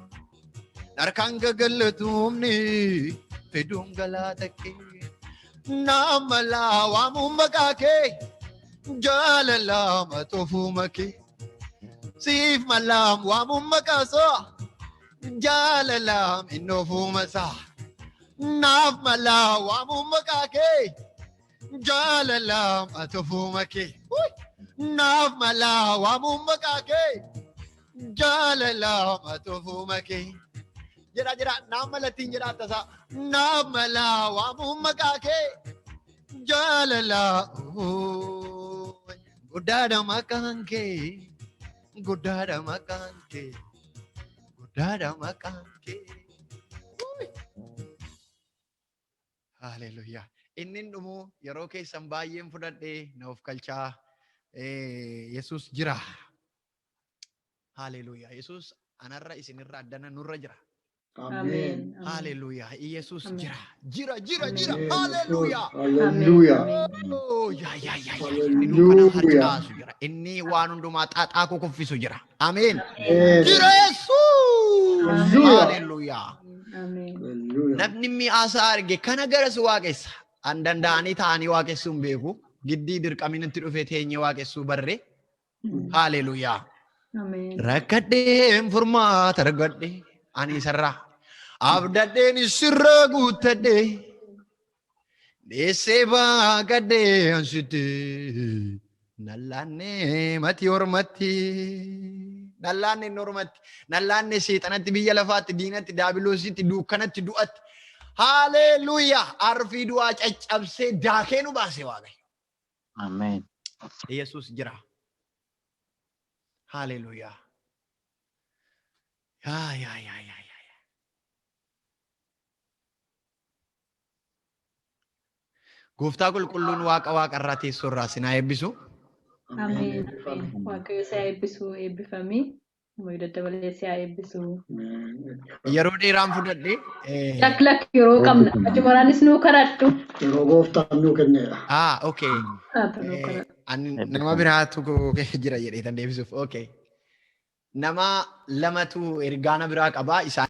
Harkaan gagalatuumni fiduun galaata kee. Nama laawamuun maqaa kee jaalala matoofuma kee. Siif malaam waamuun maqaa soo. Jaalala innoofuma isaa. Naaf malaa waamuun maqaa kee. Jaalala matoofuma kee. Naaf malaa waamuun maqaa kee. Jaalala matoofuma kee. Jedha jedha naaf malattiin jedha tasaa. Naaf malaa waamuun maqaa kee. Jaalala guddaadha maqaan kee. Guddaadha maqaan kee. Guddaadha maqaan kee. Haleluuyaa. Inni dhumu yeroo keessan baay'een fudhadhee na of kalchaa. Yesuus jira. Haleluuyaa. Yesuus anarra isinirra addana nurra jira. Ameen. Haleluuyaa. Yesuus Ameen. jira. Jira jira jira. Ameen. Haleluuyaa. Hallelujah. Oh, yaa yaa yaa yaa. Inni dukkana Hallelujah. harcaasu jira. Inni waan hundumaa xaaxaa kukuffisu jira. Ameen. Ameen. Jira Yesuus. Hallelujah. Haleluuyaa. Ameen. Hallelujah. Namni mi'aasaa arge kana garas waaqessa. An danda'anii ta'anii waaqessuu hin beeku. Giddii dirqaminatti dhufee teenyee waaqessuu barre. Haleluuyaa. Ameen. Rakkadheen furmaata argadhe ani isarraa. Abdadheen sirra guuttadhe. Dheessee baaqadhee ansitti. Nallaannee mati ormatti. Nallaannee ormatti. Nallaannee seexanatti biyya lafaatti diinatti daabiloositti dukkanatti du'atti. Haleluuyaa. Arfii du'aa caccabsee daakee nu baase Waaqayyo. Ameen. Yesuus jira. Haleluuyaa. Yaa yaa yaa yaa yaa. Gooftaa qulqulluun Waaqa waaqarraa teessoo irraa sinaa eebbisu. Ameen. Waaqayyo si haa eebbisu eebbifamii. Waaqayyo daddabalee si haa eebbisu. Yeroo dheeraan fudhadhe. Lak lak yeroo qabna. Ajumaraanis nuu kadhadhu. Yeroo gooftaan nuu kenneedha. Ah, okay. Haa nuu kadhadhu. Ani nama biraatu jira jedhee tan deebisuuf. Okay. Nama lamatu ergaana biraa qabaa isaan.